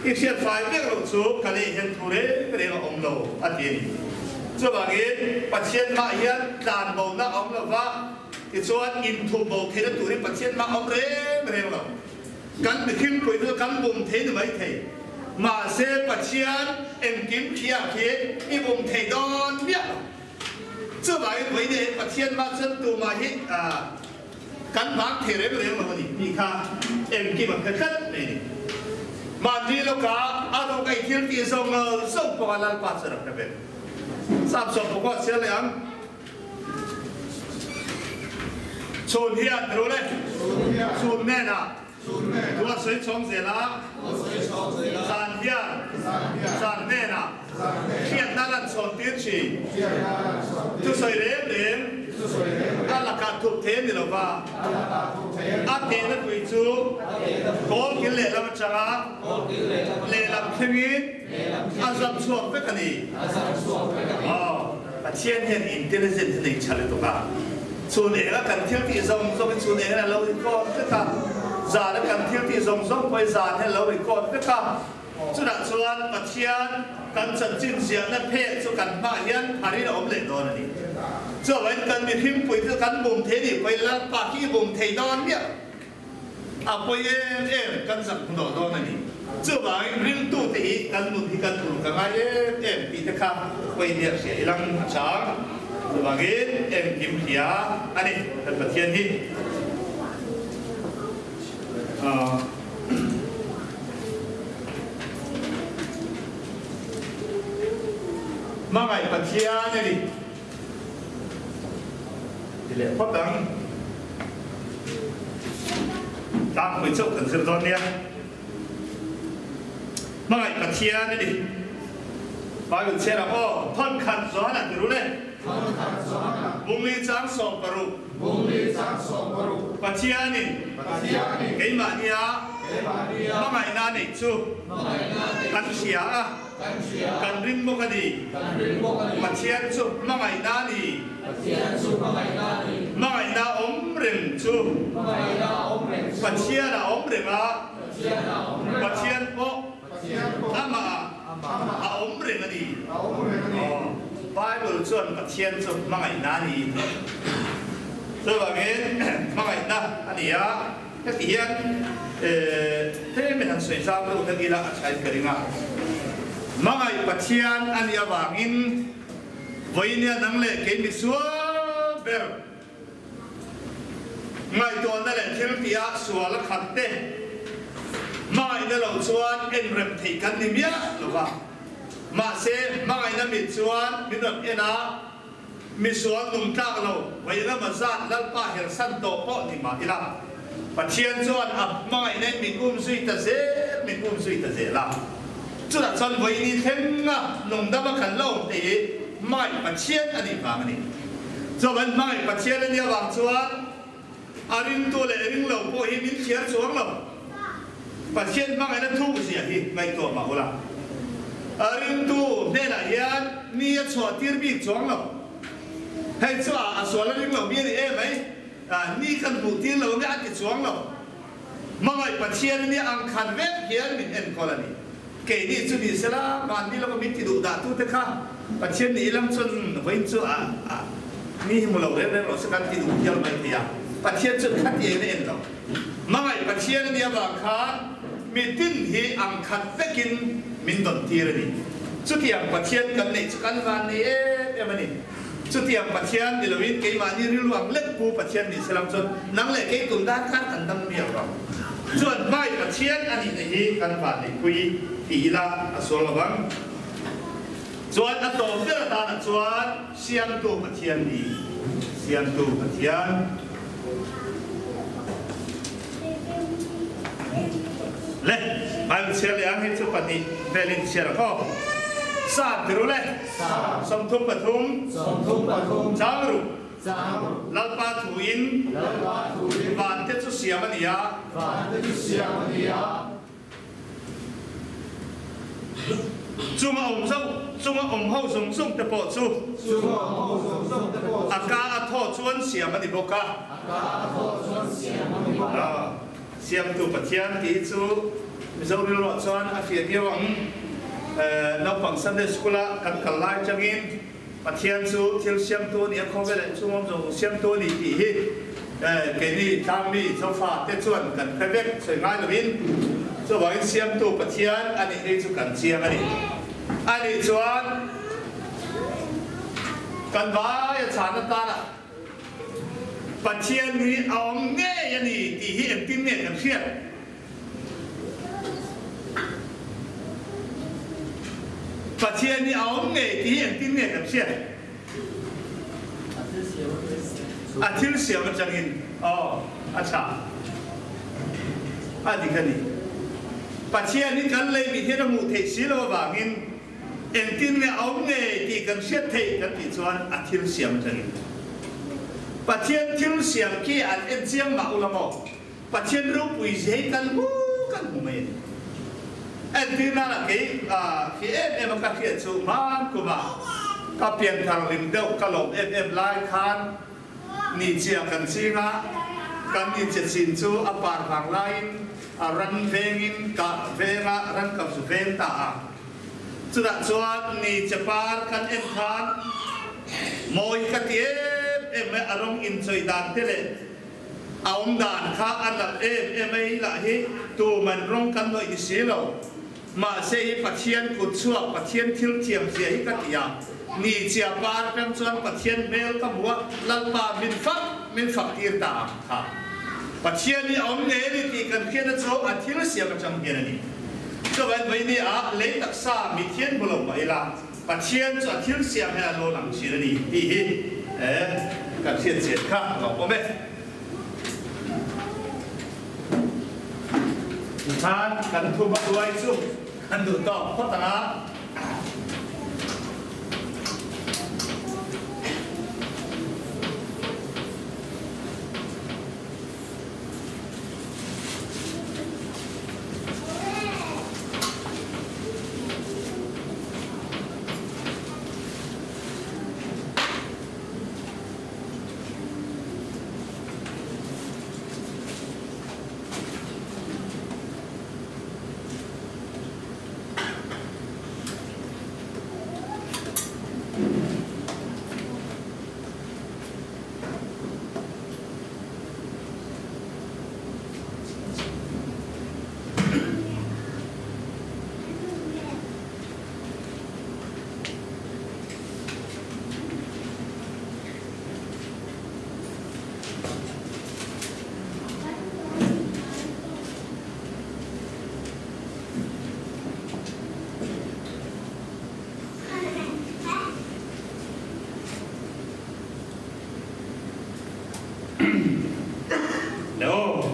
I hriat fai vek loh chu ka lei hian thu reng reng a awm lo a ti a ni. Chuvangin Pathian mah hian tlan bona a awm lo va, tichuan inthup bo theihna turin Pathian mah a awm reng reng lo. Kan mihringpui chu kan bum thei ni mai thei. Mahse Pathian engkim hria khi i bum thei dawn miah lo. Chuvangin vawiin hian Pathian mah chuan tumah hi kan vang thei reng reng lo a ni tih kha engkim a hre tlat mai a ni. Mahni lawka a ruk ei thil tih zawng zawng pawh a Lalpa chuan a hre ve. Sap sawm pawh a chhiar leh ang. Chhun hian ru le, chhun hnenah Thu a sawi chhawng zel a, zan hian zan hnenah hriatna lan chhawn tir thin. Thusawi reng reng a lakah thup thei a ni lo va, a tehna tui chu kawl kil lehlam atanga lehlam thlengin a zam chhuak vek a ni. Aw, Pathian hian intelligent hi nei tha lutuk a. Chhun enga kan thil tih zawng zawngin chhun engin a lo record vek a, zana kan thil tih zawng zawng pawhin zan hian a lo record vek a. Chutah chuan Pathian kan chanchin ziahna phek chu kan hmaah hian pharin a awm leh dawn a ni. Chuvangin kan mihringpui chu kan bum thei nih pawhin Lalpa khi i bum thei dawn miah lo. A pawi em em kan zak hmu dawh dawn a ni. Chuvangin ringtute hi kan nun hi kan uluk a ngai em em tih te kha pawi nia hria i lang a chang. Chuvangin engkim hria a ni kan Pathian hi. Hmangaih Pathian a ni. Ti leh phawt ang. Tlangpui chauh kan zir dawn nia. Hmangaih Pathian a ni. Bible chhiar ang aw. Thawn khat Johana ti ru le. Bungli chang 16. Pathianin keimahnia hmangaihna a neih chu kan hria a. Kan ring bawk a ni. Pathian chu hmangaihna a ni. Hmangaihna awm reng chu Pathian a awm reng a, Pathian pawh amah ah a awm reng a ni. Bible chuan Pathian chu hmangaihna a ni. Chuvangin hmangaihna a ni a. Heti hian tlem in han sawi zau deuh hlek ila a thain ka ring a. Hmangaih Pathian a nih avangin vawinia nang leh kei misual ber ngaihtuahna leh thil tihah sual a khat te hmangaihna lo chuan en rem theih kan ni miah lo va. Mahse hmangaihna mit chuan min rawn en a. Misual nung tlak lo, vailama zat Lalpa hersan tawh pawh ni mah ila, Pathian chuan a hmangaihna in min um zui ta zel, min um zui ta zel a. Chutah chuan vawiin thlenga nungdama kan la awm te hi hmangaih Pathian a nih vang a ni. Chuan hmangaih Pathian a nih avang chuan a ringtu leh ringlo pawh hi min thliar chuang lo. Pathian hmangaihna thuk zia hi ngaihtuah mah ula. A ringtu hnenah hian mi a chhuah tir bik chuang lo. Hei chu a sual a ring lo mi a ni em mai, ni kan hmuh tir lo nge a ti chuang lo. Hmangaih Pathian nia ang khat vek hian min enkawl a ni. Keini chu ni sela, mahni lawka min ti duh dah tute kha Pathian nih lam chuan vawiin chu a mi hi hmu lo reng reng rawh se kan ti duh hial mai thei a. Pathian chuan khati eng a en lo. Hmangaih Pathian a nih avang khan mi tin hi ang khat vekin min dawn tir a ni. Chutiang Pathian kan neih chu kan van nei em em a ni. Chutiang Pathian ni loin keimahni rilru ang lek pu Pathian nih se lam chuan nang leh kei tun dan khan kan dam miau lo. Chuan hmai Pathian a nihna hi kan vanneihpui ti ila a sual lo vang. Chuan a tawp ber atanah chuan Siamtu Pathian ni. Siamtu Pathian. Le, Bible chhiar leh ang hi chu pahnih velin chhiar ang aw. Sa ti ru le. 33. Chang ru. Lalpa thuin van te chu siam a ni a. Chunga awm zo, chunga awm ho zawng zawng te pawh chu a ka a thaw chuan siam a ni bawk a. Siamtu Pathian tih hi chu Mizo rilruah chuan a fiah viau ang. Naupang Sunday School a kan kal lai atangin Pathian chu thil siamtu a ni a, khawvel leh chhungawm zawng siamtu a ni tih hi keini tlangmi Zofa te chuan kan hre vek sawi ngai lovin chuvangin siamtu Pathian a nih hi chu kan chiang a ni. A nih chuan kan vai a chhan atana Pathian hi a awm ngei a ni tih hi engtin nge kan hriat? Pathian hi a awm ngei tih hi engtin nge kan hriat? A thil siam atangin aw a tha a dik a ni. Pathian hi kan lei mi hian a hmuh theih si lo avangin engtin nge a awm ngei tih kan hriat theih kan tih chuan a thil siam atangin. Pathian thil siam khi an en chiang mah ula maw? Pathian ropui zia hi kan hmu kan hmu mai a ni. Entir nana kei khi em em a ka hriat chu hman kuma ka pianthar hlim deuh ka lawm em em lai khan ni chia kan ching a, kan ni che chin chu a par vang laiin a ran vengin ka venga ran ka zu veng ta a. Chutah chuan ni che par kan en khan mawi ka ti em em mai a rawng inchawih dan te leh A awm dan kha a nalh em em a, hi lah hi tu man rawng kan hnawih ni si lo. Mahse hi Pathian kut chhuak, Pathian thil thiam zia hi ka ti a, ni chia par atang chuan Pathian hmel ka hmu a, Lalpa min fak, min fak tir ta ang kha. Pathian hi a awm ngei a ni tih kan hriatna chu a thil siam atang hian a ni. Chuvain vawiini ah lei taksa mithian hmu lo mah ila, Pathian chu a thil siam hian a lo lang thin a ni tih hi kan hriat chian kha a lo awm e. Tikhan kan thu hmahruai chu kan duh tawk phawt ang a.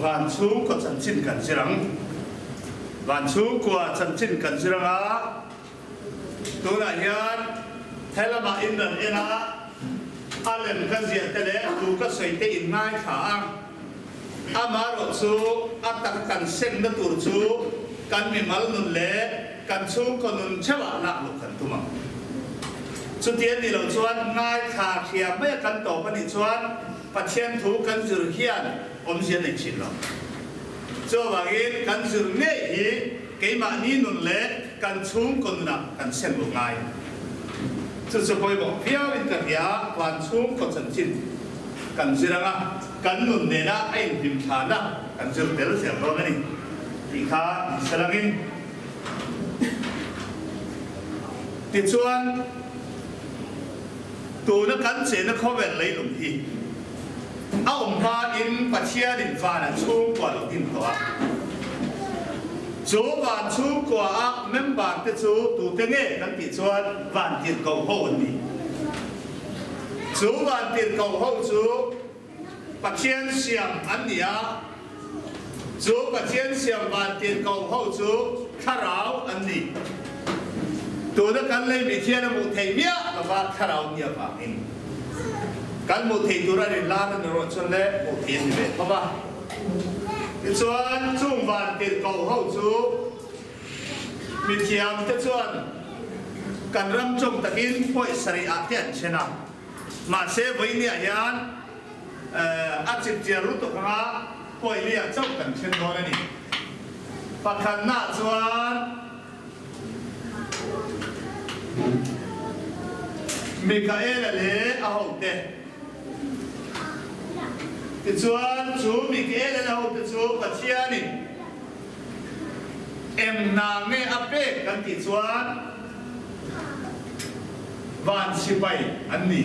Van chhungkaw chanchin kan zir ang. Van chhungkua chanchin kan zir ang a, tunah hian helamah in rawn en a, a lem ka ziah te leh thu ka sawi te in ngaithla a, amaherawh chu a taka kan semna tur chu kan mimal nun leh kan chhungkaw nun theuhah lak loh kan tum ang. Chuti a nih loh chuan ngaithla hria mai a kan tawp a nih chuan Pathian thu kan zir hian awmzia nei thin lo. Chuvangin kan zir ngei hi keimahni nun leh kan chhungkaw nunah kan sem lo ngai. Chu chu pawimawh viauin ka hria, van chhungkaw chanchin kan zir anga kan nun nena a inhlimthlana kan zir tel zel dawn a ni tih kha inselangin. Tichuan. Tuna kan chenna khawvel leilung hi a awm hmain Pathianin van a chhungkua lo din tawh a. Chu van chhungkua a member te chu tute nge kan tih chuan van tirhkoh ho an ni. Chu van tirhkoh ho chu Pathian siam an ni a, chu Pathian siam vantirhkoh ho chu thlarau an ni. Tuna kan lei mi thian a hmuh theih miah lova thlarau ni avangin kan hmuh theih tur a rin lar a ni rawh chuan le hmuh theih a ni ve tho va. Tichuan chung vantirhkoh ho chu mithiam te chuan kan ram chawng takin pawih sarih ah te an then a. Mahse vawinia hian a chipchiar lutuk anga Pawilia chauh kan then dawn a ni. Pakhatnaah chuan Mikaela leh a hote. Tichuan chu Mikaela leh a hote chu Pathianin eng hna nge a pek kan tih chuan Van sipai an ni.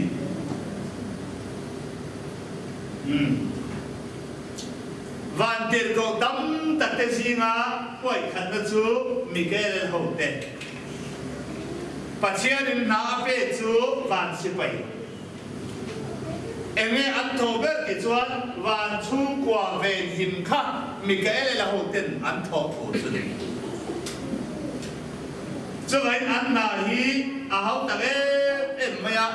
Umm. Van tirhkoh tam tak te zinga huaikhatna chu Mikael hote. Pathianin hna a pe chu van sipai. Enge an tho ber tih chuan van chhungkua venhim kha Mikael hoten an thawh thu chu ni. Chuvain an hna hi a hau tak em em mai a,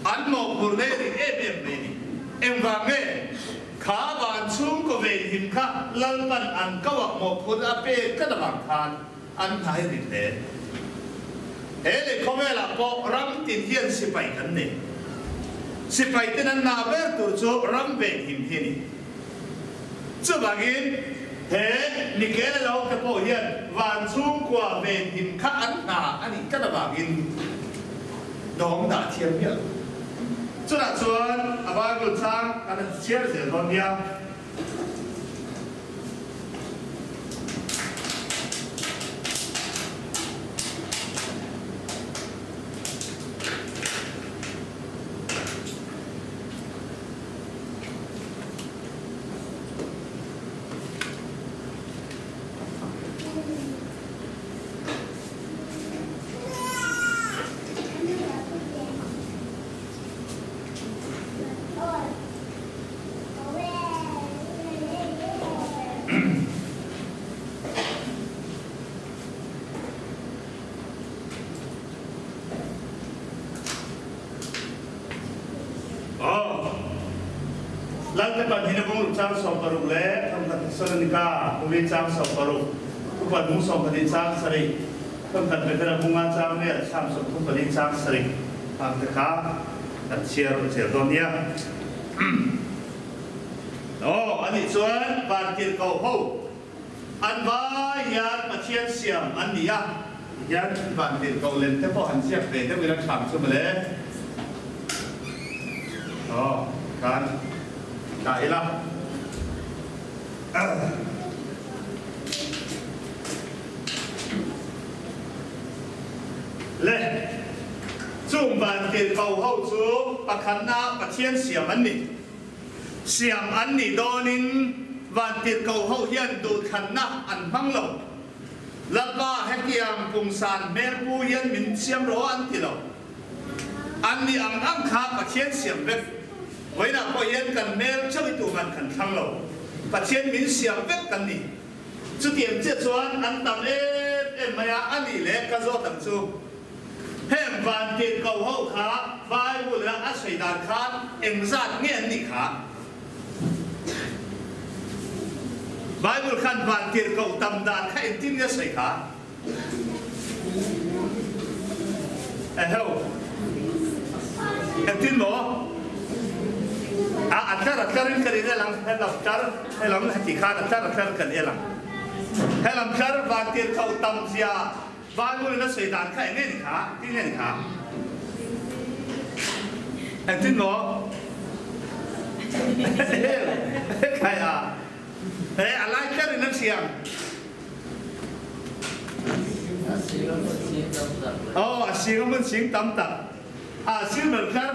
an mawhphur nei rih em em mai a ni. Engvang nge kha van chhungkaw venhim kha Lalpan an kauah mawhphur a pek tlat avang khan an hna hi rit hle. He leh khawvelah pawh ram tin hian sipai kan nei. Sipai ten an hna ber tur chu ram venhim hi a ni. Chuvangin, he Mikaela lo te pawh hian van chhungkua venhim kha an hna a nih tlat avangin dawng dah thiam miah lo. Chutah chuan a Bible chang kan han chhiar zel dawn nia. Aw. Lalte pan hin a bung chang 16 le thongkhat Thessalonika movie chang 16 upat bung 12 chang sarih thongkhat Peter bunga chang le sam 34 chang sarih ang te kha kan chiar cher dawn nia. Aw, ani chuan van tirhkoh ho an vai hian Pathian siam an ni a. Hian van tirhkoh lem te pawh han ziak ve deuh ila ṭhang chu mawle. Aw, khan dah ila. Le, chung van tirhkoh ho chu pakhatna Pathian siam an ni. Siam an nih dawnin vantirhkoh ho hian duhthlanna an hmang lo. Lalpa hetiang pungsan hmelpu hian min siam rawh an ti lo. An nih ang ang kha Pathian siam vek. Vawiinah pawh hian kan hmel chauh i tuman kan thlang lo. Pathian min siam vek kan ni. Chutiang chiah chuan an tam em em mai a, a nih leh ka zawt ang chu. Heng vantirh ko ho kha Bible a a sawi dan khan engzat nge an nih kha? Bible khan vantirh ko tam dan kha engtin nge a sawi kha? Eheu. Engtin maw? A a tlar a tlar in kan in el ang, helam tlar, helam heti khan a tlar a tlar kan el ang. Helam tlar vantirhkoh tam zia Bible in a sawi dan kha eng nge ni kha? Engtin nge ni kha? Engtin maw? Eheu. Khai a. He a lai tlar in an siam. Aw, a sing a hmun sing tam tak. A silver tlar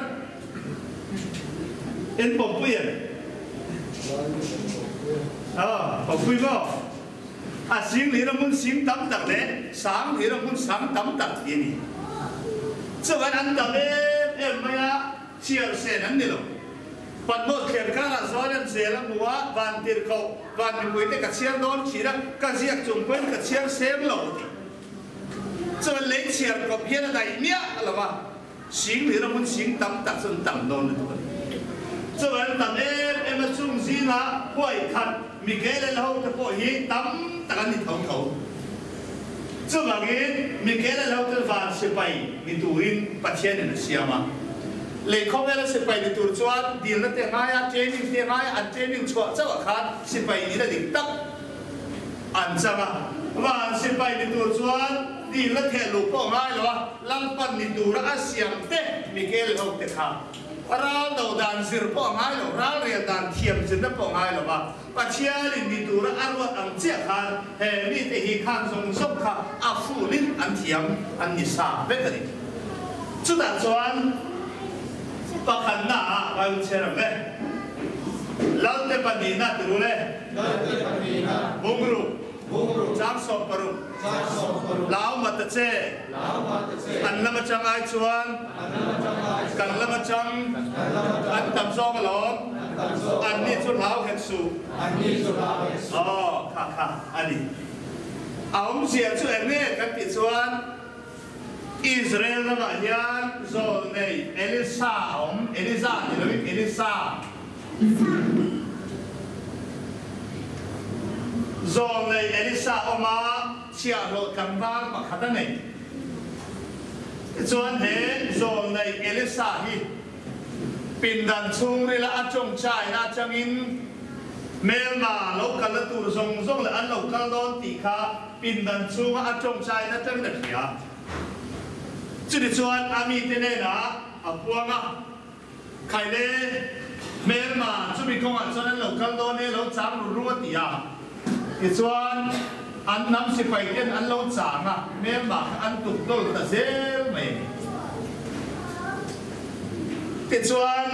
in pawmpui em? Aw, pawmpui maw? A sing hlir a hmun sing tam tak leh sang hlir a hmun sang tam tak ti a ni. Chuan an tam em em mai a, chhiar sen an ni lo. Patmos thlen karah chuan an zel a hmu a, van tirhkoh, van mipuite ka chhiar dawn thin a, ka ziak chung pawhin ka chhiar sem lo tih chuan lei chhiar kawp hian a daih miah lo a, sing hlir a hmun sing tam tak chu an tam dawn lutuk a ni. Chuan tam em em a chung zingah huai khat Mikael ho te pawh hi tam tak an ni tho tho. Chuvangin, Mikaela lo chu van sipai ni turin Pathianin a siam a. Lei khawvela sipai ni tur chuan dilna te ngai a, training te ngai a, an training chhuah chauh ah khan sipai nihna dik tak an chang a. Van sipai ni tur chuan dilna theh luh pawh ngai lo a, Lalpan ni tura a siam te Mikael ho te kha ral do dan zir pawh a ngai lo, ral rel dan thiam zirna pawh a ngai lo va. Pathianin ni tura a ruat ang chiah khan he mite hi khan zawng zawng kha a fulin an thiam an ni sa vek a ni. Chutah chuan pakhatna ah Bible chhiar ang le. Lalte pahnihna ti ru le. Lalte pahnihna. Bungruk. Bungruk. Chang 16. Chang 16. Lau ma ta che. Lau ma ta che. An lam atang ai chuan. An lam atang ai chuan. Kan lam atang. Kan lam atang. An tam zawk alawm. An tam zawk alawm. An ni chu hlau hek suh. An ni chu hlau hek suh. Aw, kha kha a ni. A awmzia chu eng nge kan tih chuan Israel ramah hian zawlnei Elisa a awm, Eliza ti loin Elisa. Zawlnei Elisa awm a, chhiahhlawh tlangval pakhat a nei. Tichuan he zawlnei Elisa hi pindan chhungrila a tawngtaina atangin hmelma lo kalna tur zawng zawng leh an lo kal dawn tih kha pindan chhunga a tawngtaina atangin a hria. Chutichuan a mite hnenah a puang a. Khaile, hmelma chumi kawngah chuan an lo kal dawn e, lo chang ru ru a ti a. Tichuan, an hnam sipai ten an lo chang a, hmelma kha an tuk dawl ta zel mai a ni. Tichuan,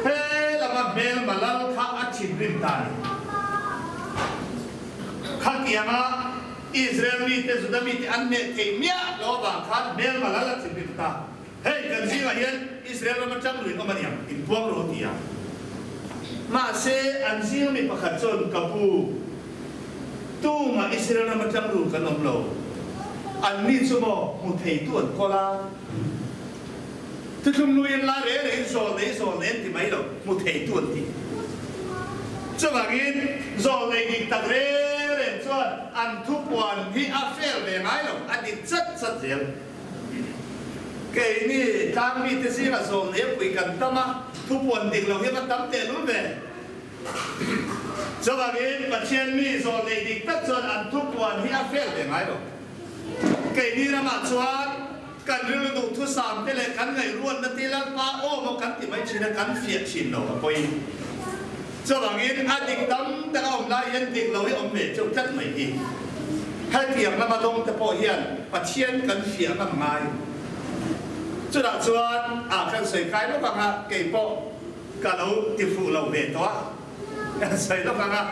he lama hmelma lal kha a thinrim ta a ni. Khatianga Israel mite, Juda mite an hneh theih miah lo avang khan hmelma lal a thinrim ta. Hei kan zingah hian Israel ram atang luin awm a niang, inpuang rawh ti a. Mahse, an zing mi pakhat chuan, Ka pu, tumah Israel ram atang lu kan awm lo. Anni chu maw hmu theitu an kawl a? Thuthlung luin la reng rengin zawl nei zawl nei an ti mai lo, hmu theitu an ti. Chuvangin, zawl nei dik tak reng reng chuan an thupuan hi a fel ve ngai lo, a dik chat chat zel. Keini tlang mite zingah zawl nei pui kan tam a, thupuan dik lo hi va tam tehlul ve. Chuvangin Pathian mi zawl nei dik tak chuan an thupuan hi a fel ve ngai lo. Keini ramah chuan kan rilru duh thusam te leh kan ngaihruatna te Lalpa aw maw kan ti mai thin a, kan fiah thin lo a pawi. Chuvangin a dik tam tak a awm lai hian dik lo hi awm ve cheu tlat mai hi. Hetiang lama dawng te pawh hian Pathian kan fiah ngam ngai. Chutah chuan ah kan sawi kai lawk ang a, kei pawh ka lo ti fuh lo ve tawh a, kan sawi lawk ang a,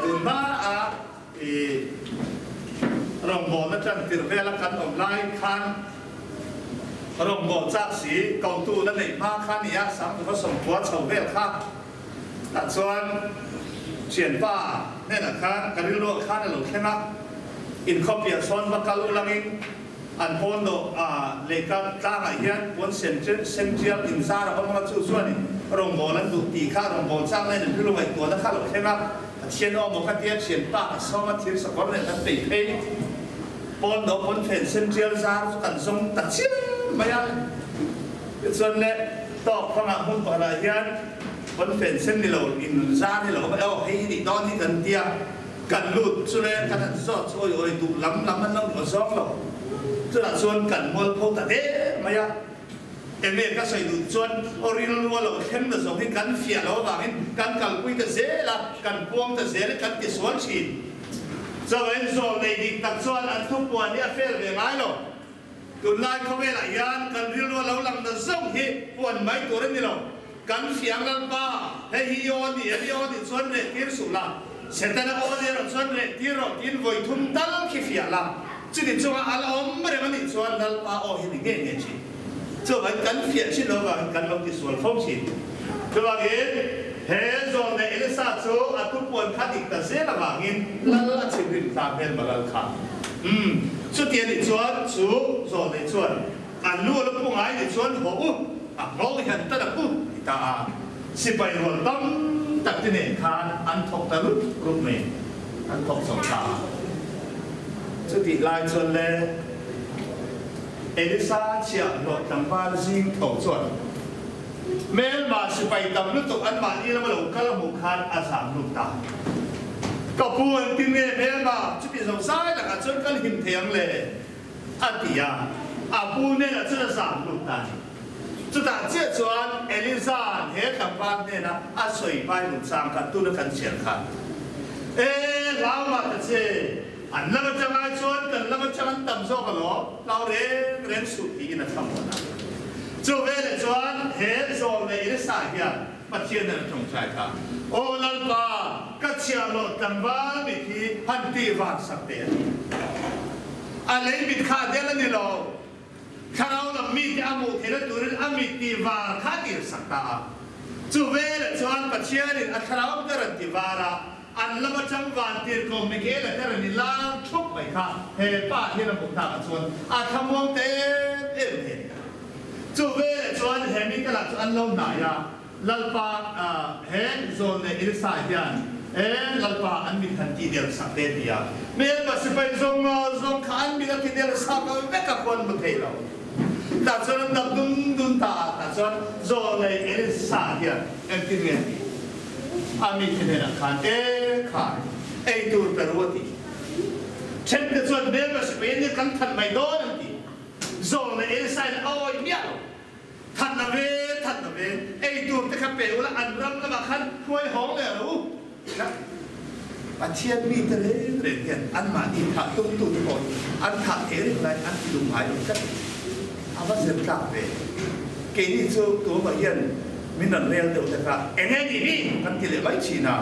tun hma a i rawngbawlna tan tirh vela kan awm lai khan. Rawngbawl chak si kotu la neih hma kha nia Sangtuva sawmkua chho vel kha tah chuan thianpa hnenah khan ka rilruah khan a lo thleng a, inkhawpiah sawn va kal ulangin an pawn dawh a lehka tlangah hian puan sen sen tial inzar a awm anga chu chuanin rawngbawl an duh tih kha rawngbawl chak lain an rilru ngaihtuahna kha a lo thleng a, Pathian aw maw ka tia thianpa ka sawm a thir sakawr nen kan peih phei. Pawn do pawn fen sen tial zar chu kan zawng ta chiam mai a. Tichuan le tawk fangah hmun pakhatah hian pawn fen sen ni lo in zar hi lo awm a, aw hei hi nih dawn hi kan tia kan lut chu le kan han zawt chu awi awi duh lam lam an lo ni aw zawng lo. Chutah chuan kan mualpho ta der mai a. Enge ka sawi duh chuan aw rilru a lo thleng na zawng hi kan fiah lo avangin kan kalpui ta zel a, kan puang ta zel a, kan tisual thin. Chawin zawl nei dik tak chuan an thupuan hi a fel ve ngai lo. Tunlai khawvelah hian kan rilru a lo lang na zauh hi puan mai tur a ni lo. Kan fiang Lalpa, hei hi i aw ni em? I aw nih chuan reh tir suh la. Setana aw ni erawh chuan reh tir rawh tiin vawi thum tal khi fiah la. Chuti chunga a la awm reng a nih chuan Lalpa aw hi ni ngei ngei thin. Chuvangin kan fiah thin lo avangin kan lo tisual fo thin. Chuvangin he zawlnei Elisa chu a thupuan kha dik ta zel avangin lal a chhimrim ta hmel malal kha. Umm, chuti a nih chuan chu zawlnei chuan a lu a la pu ngai nih chuan haw u, a nghawng hian tan a pu ti ta a. Sipai rual tam tak te nen khan an thawk ta rup rup mai, an thawk chho ta a. Chutih lai chuan le. Elisa chhiahhlawh tlangval zing tho chuan hmelma sipai tam lutuk anmahni lama lo kal a hmuh khan a zam lut ta. Ka pu engtin nge hmelma chuti zo zai lakah chuan kan him thei ang le? a ti a, a pu hnenah chuan a zam lut ta a ni. Chutah chiah chuan Elisa'n he tlangval hnena a sawi Bible chang kha tuna kan chhiar kha, E hlau mah ta che! An lam atang ai chuan kan lam atang an tam zawk alawm, hlau reng reng suh tiin a thlang hawn a. Chu veleh chuan he zawl leh Elisa hian Pathian nen a tawngtai kha, Aw Lalpa, ka chhiahhlawh tlangval mit hi han tih vang sak teh a ti. A lei mit kha a del a ni lo, thlarau lam mite a hmuh theihna turin a mit tih var kha a tirsak ta a. Chu veleh chuan Pathianin a thlarau ber an ti var a, An lam atang vantirhkoh Mikaela te rawn in lar thup mai kha he pa hian a hmuh takah chuan a thlamuang ta em em mai a ni. Chu veleh chuan he mite lah chu an lo hnai a, Lalpa he zawn leh Elisa hian e Lalpa an mit han tih der sak te ti a, hmelma sipai zawng zawng kha an mit a ti der sak vek a khuan hmu thei lo. Tah chuan an dap dun dun ta a, tah chuan zawn leh Elisa hian engtin nge a tih? A mite hnenah khan, E khai, ei tur pe ru a ti. Thente chuan hmelma sipai an kan that mai dawn an ti. Zawlna Elsain a awih miah lo. That na ve, that na ve, ei tur te kha pe ula an ram lamah khan hruai hawng leh rawh u. Pathian mite reng reng hian anmahni thah tumtute pawh hi an thah thei reng lai an ti lung ngai lo tlat. A va zir tlak ve. Keini chu tumah hian min rawn rel deuh te kha eng nge nih hi kan ti leh mai thin a,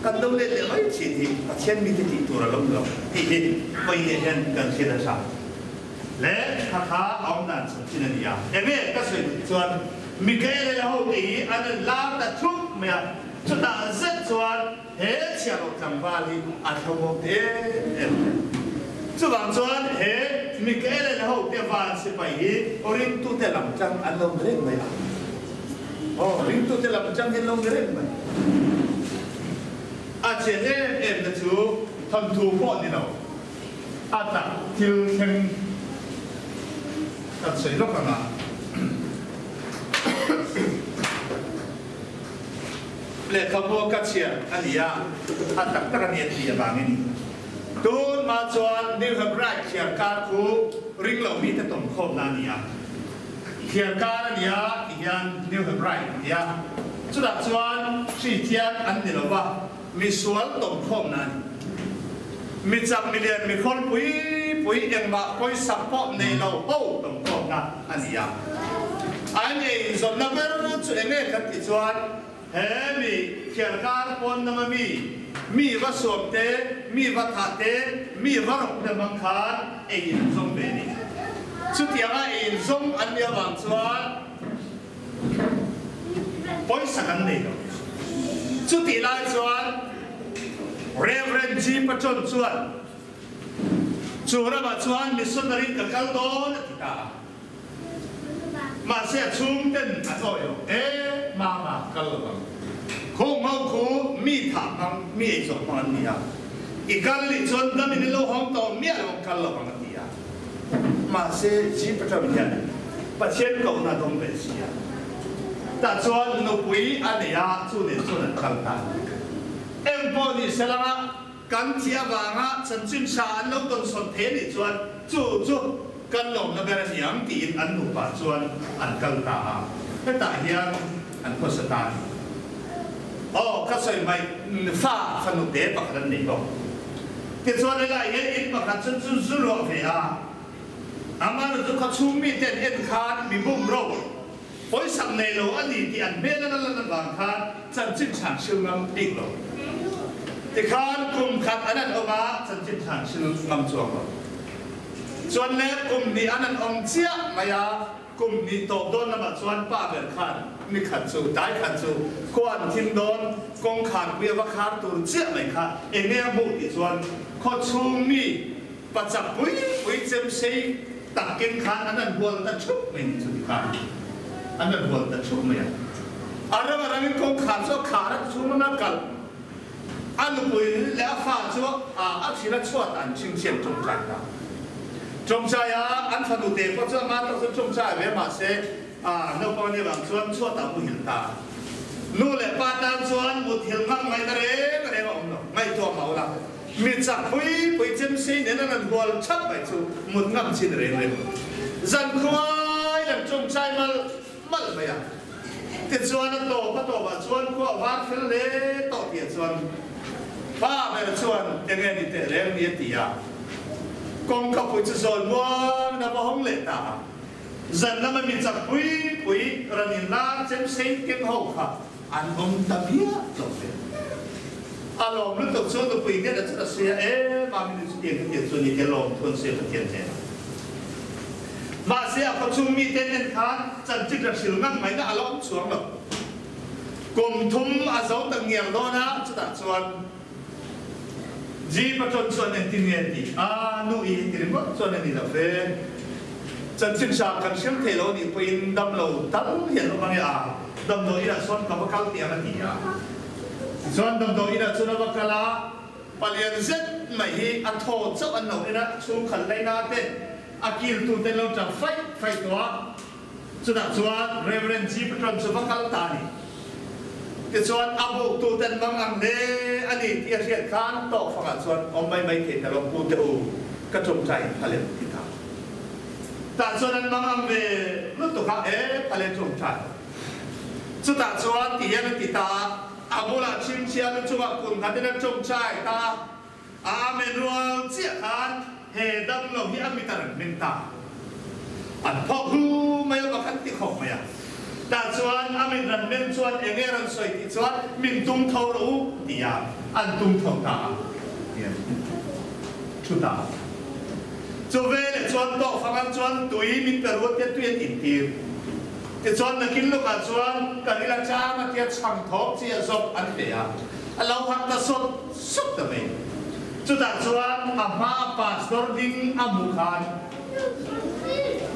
kan lo let leh mai thin hi Pathian mite tih tur a lo ni lo tih hi vawiin hian kan hriat a tha. Le kha kha a awm dan chhan thin a ni a. Eng nge ka sawi duh chuan Mikaela leh hote hi an rawn lar ta thup mai a, chutah zet chuan he chhiahhlawh tlangval hi a thlawhawm ta em em mai. Chuvang chuan he Mikaela leh hote van sipai hi ringtute lam tang an lo ni reng mai a. Aw, ringtute lam tang hi an lo ni reng mai. A chian em em na chu thawnthu pawh ni lo. A tak thil thleng kan sawi lawk ang a. Lehkhabu ka chhiar a ni a, a tak tak a ni a tih avangin tun hma chuan New Hebride thliarkar khu ring lo mite tawmkhawmna a ni a. Thliarkar a ni a tih hian New Hebride a ti a, chutah chuan hri thiang an ni lo va, Misual tawmkhawmna a ni. Mi chak, mi lian, mi khawl pui pui engmah pawisak pawh nei lo ho tawmkhawmna a ni a. An ei inzawnna ber chu eng nge kan tih chuan he mi thiarkar pawn lama mi, mi va suam te, mi va thah te, mi va rawk te hmang khan ei in an zawm ve a ni. Chutianga ei in zawng an nih avang chuan pawisa kan nei lo. Chutih lai chuan Rev. G. Patron chuan chu ramah chuan missionary ka kal dawn a ti ta a. Mahse a chhungten an awih lo. E, mama kal lo ang. Khung ho khu mi thah hmang, mi ei zawh hmang an ni a. I kal nih chuan dam in i lo hawng tawh miah lo ang kal lo ang a ti a. Mahse Jipatram hian Pathian kohna a dawng ve si a. Tah chuan nupui a nei a, chu nen chuan an kal ta. Engpawh ni selanga Kan thi avanga chanchin hra an lo tawnsawn thei a nih chuan chu chu kan lawmna ber a ni ang tiin an nupa chuan an kal ta a, hetah hian an khawsa ta a ni. Aw, ka sawi mai, fa fanu te pakhat an nei bawk. Tichuan helai hian in pakhat chu chu zu luah ve a, amah chu khawchhung mite an en khan mi bum ro pawisak nei lo a ni tih an hmel a lan avang khan chanchin chhan hril ngam bik lo. Tikhan kum khat an an awm a, chanchin chhan hril ngam chuang lo. Chuan le kum hnih an an awm chiah mai a, kum hnih tawp dawn lamah chuan pa ber khan ni khat chu, dai khat chu khua an thim dawn, kawngkhar pui a va khar tur chiah mai kha eng nge a hmuh tih chuan khawchhung mi Pachak pui pui chem sei tak ken khan an an hual ta thup mai ni chu tikhan an an hual ta thup mai a. A ram a rangin kawngkhar chu a khar a tichhung lam a kal. A nupui leh a fa chu a a thil a chhuat an chhingchhiat tawngtai ta. Tawngtai a an fanu te pawh chu a ngan tak chuan tawngtai ve mahse a naupang nih vang chuan chhuat ah muhil ta. Nu leh pa tan chuan muthilh ngam ngaihna reng reng a awm lo. Ngaihtuah mah ula. Mi chak pui pui chemsei nen an han hual thap mai chu mut ngam chin reng reng. Zan khuai an tawngtai mal mal mai a. Tichuan a tawp a tawpah chuan khua a var fel hle tawh tih chuan pa ber chuan enge ni teh reng ni a ti a. Kawngka pui chu zawi muangin a va hawng leh ta a. Zan lama mi chak pui pui ran in lar chemsei keng ho kha An awm ta viau lo ve. A lawm lutuk chu nupui ngen a chut a sawi a, E mami nu chu tiang ka tiang chu ni te lawm thu an sawi a Pathian hnenah. Mahse a khawchhung mite nen khan chanchin ra hril ngang mai na a la awm chuang lo. Kum thum a zo ta ngial dawn a, chutah chuan Ji Patron chuan engtin nge a tih a, nu i heti ringawt chuan a ni lo ve. Chanchin hra kan hril thei lo nih pawhin dam lo tal hi an awm ange a, damdawi inah sawn ka va kal tiang a ti a. Tichuan damdawi inah chuan a va kal a, palian zet mai hi a thaw chauh an lo en a, chhungkhat laina te a kiltu te an lo tang faih faih tawh a. Chutah chuan Rev. Ji Patron chu va kal ta a ni. Tichuan a buktu ten mang ang hle a ni tih a hriat khan tawkfangah chuan awm mai mai thei ta lo pu teh u ka tawngtai in phal em ti ta. Tah chuan an mang ang ve lutuk a e phal e tawngtai. Chutah chuan ti hian a ti ta a, a bulah chhingchhia lu chungah kun nghatin a tawngtai ta a. Amen rual chiah khan he damlo hi a mit a rawn hming ta. An phawk hu mai a pakhat ti khawp mai a. Tah chuan a mit rawn men chuan enge rawn sawi tih chuan min tum tho rawh u ti a, an tum tho ta a ti a thu ta. Chu veleh chuan tawhfang an chuan tui min pe ruat tia tui an intir. Tichuan nakin lawkah chuan ka ril a chang a tia chhang thawk chi a zawk an pe a, a lo harh ta sawt sawt ta mai. Chutah chuan a hmaa pastor ding a hmuh khan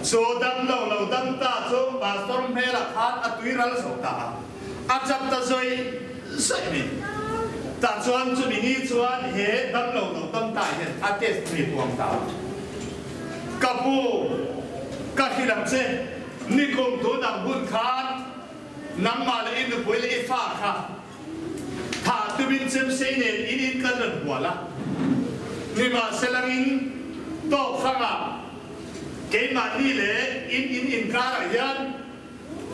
chu dam lo lo dam ta chu pastor hmelah khan a tui ral zo ta a, a chap ta zawi zawi mai. Tah chuan chumi ni chuan he dam lo lo dam ta hian a test mi puang ta a. Ka pu, ka hrilh ang che, nikum tun ang hun khan nangmah leh i nupui leh i fa kha thah tumin chemsei nen in in kan rawn hual a, nimahselangin tawk hrangah keimahni leh in in inkarah hian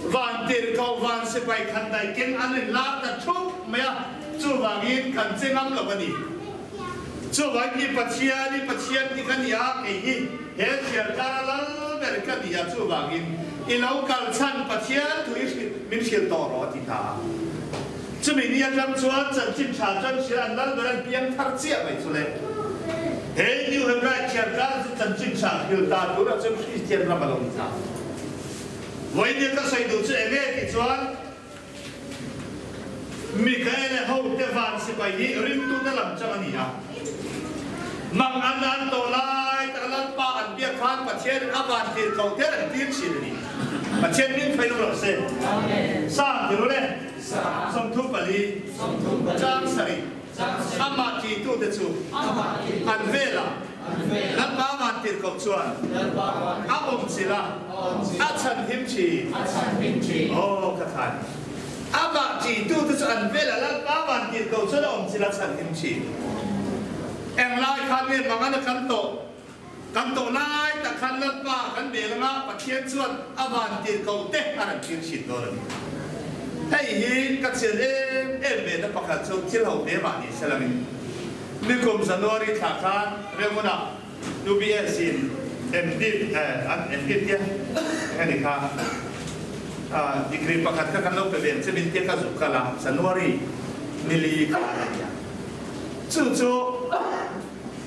vantirhkoh van sipai khat daih keng an in lar ta thup mai a, chuvangin kan che ngam lo a ni. Chuvangin hi Pathian i Pathian ti ka ni a, kei hi he thiarkar a lal ber ka ni a, chuvangin i lo kal chhan Pathian thu i hrilh min hrilh tawh rawh a ti ta a. Chumi ni atang chuan chanchin tha chuan hrilh an lal ber an piang thar chiah mai chu le. He New Hebraic Thiarkar chu chanchin tha hril ta turah chuan Kristian ram a lo ni ta. Vawinia ka sawi duh chu enge tih chuan Mikaele hote van sipai hi ringtute lam chang a ni a. Mang an an tawh lai tak Lalpa an biak khan Pathianin a van tir ko te an tir thin a ni. Pathian min fei lo rawh se. Sang ti ru le. 34 Chang sarih Amah titute chu an velah Lalpa vantirhkoh chuan a awm chilh a, a chhanhim thin. Aw ka thlai. Amah titute chu an velah Lalpa vantirhkoh chuan a awm chilh a, chhanhim thin. Englai khan nge mangana kan tawh? Kan tawh lai tak khan Lalpa kan bel anga Pathian chuan a vantirhkoh te a rawn thlir thin dawn a ni. Hei hi ka chian em em ve na pakhat chu thil ho hle mah ni se langin nikum January thla khan Renguna UBS in MDiv an MDiv tia eng a ni kha degree pakhat kha kan lo pe ve ang che min tia ka zuk kal a January nili khan a nia. Chu chu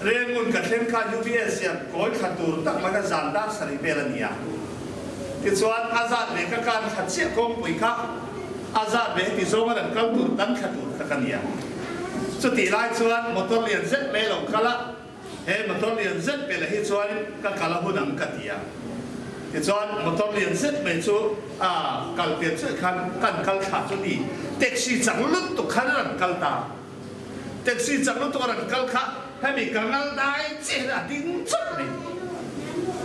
Rengun ka thleng kha UBS hian kawi thla tur tak mai kha zan dar sarih vel a ni a. Tichuan a zat ve ka kan thla chiah kawngpui kha a zat ve heti zawnga rawn kal tur tan thla tur kha ka ni a. Chutih lai chuan motor lian zet mai a lo kal a, he motor lian zet mai lah hi chuanin ka kal a hun ang ka ti a. Tichuan motor lian zet mai chu a kal pian chuaih khan kan kal thla chu ni taxi chang lutuk khan a rawn kal ta. Taxi chak lutuk a rawn kal kha hemi ka ngal dai chiah hian a ding chawt mai.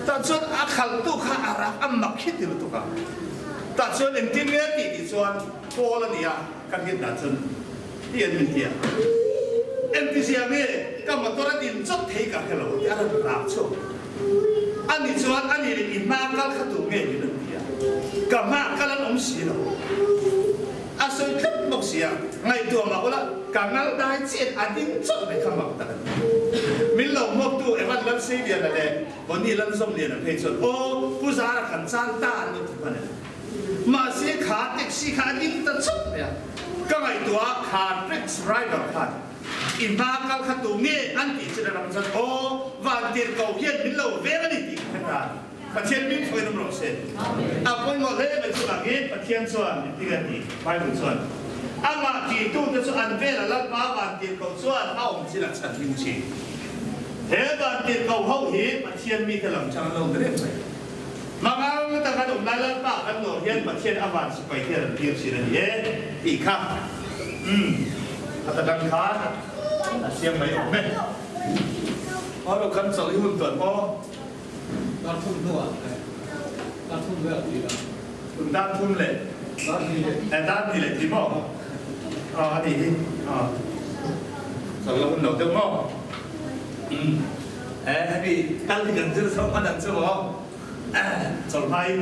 Tah chuan a khalhtu kha a rak a mak hi ti lutuk a. Tah chuan engtin nge tih tih chuan call a ni a, ka hriat dan chuan ti an min ti a. Engtizia nge ka motor a din chawt thei ka hre lo tih a rawn rak chhuak. Ani chuan a ni leh i hma kal kha tu nge min an ti a. Ka hma kal an awm si lo. A sawi tlat bawk si a, ngaihtuah mah ula ka ngal dai chiah a ding chauh mai kha mak tak a ni. Min lo hmuaktu Evan Lalseiliana leh Bonnie Lalzawmliana phei chuan aw Pu Zara kan chan ta an lo ti hman a ni. Mahse kha taxi kha a ding ta chauh mai a, ka ngaihtuah a kha taxi driver khan i hma kal kha tu nge an tih chin a ram chuan aw Vantirhkoh hian min lo veng a ni tih ka hre ta a ni. Pathian min hruai rum rawh se. A pawimawh hle mai chuvangin Pathian chuan engtin a ti? Bible chuan, Amah titute chu an vela Lalpa vantirhkoh chuan a awm thil a chhan hlim thin. He vantirhkoh ho hi Pathian mite lam chang an lo ni reng mai. Mangang taka an awm lai Lalpa kan nawr hian Pathian a van sipai te a rawn tir thin a ni e tih kha umm a ta dang khan a siam mai awm e. Aw lo kan chawlh i hun tuan maw? Dar thum hnuah leh dar thum vel ti la. Tun dar thum leh dar hnih leh. Eh dar hnih leh ti maw? Aw a nih hi. Aw chawlh la hun lo deuh maw? Umm eh hemi kal hi kan zir chho hman ang chu maw? Chawlh hmain.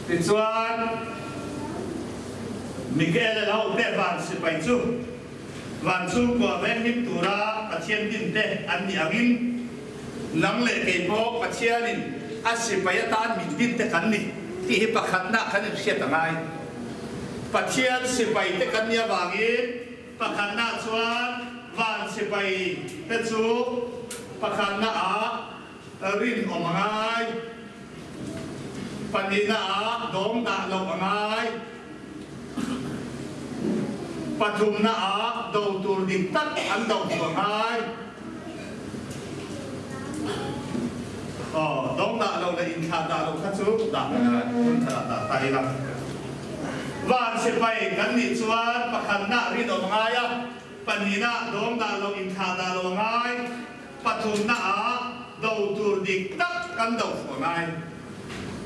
Tichuan, Mikael lo te van sipai chu van chhungkua venghim tura Pathian din te an nih angin, nang leh kei pawh Pathianin a sipai atan min din te kan ni tih hi pakhatna kan inhriat a ngai. Pathian sipai te kan nih avangin pakhatna chuan van sipai te chu pakhatna ah rinawm a ngai. Pahnihna ah dawng dah loh a ngai. Pathumna ah do tur dik tak an do chu a ngai. Aw, dawng dah lo leh inthlah dah loh kha chu dah a ngai. Hmun khatah dah ta ila. Van sipai kan nih chuan pakhatna rinawm a ngai a, pahnihna dawng dah loh inthlah dah loh a ngai. Pathumna ah do tur dik tak kan do fuh ngai.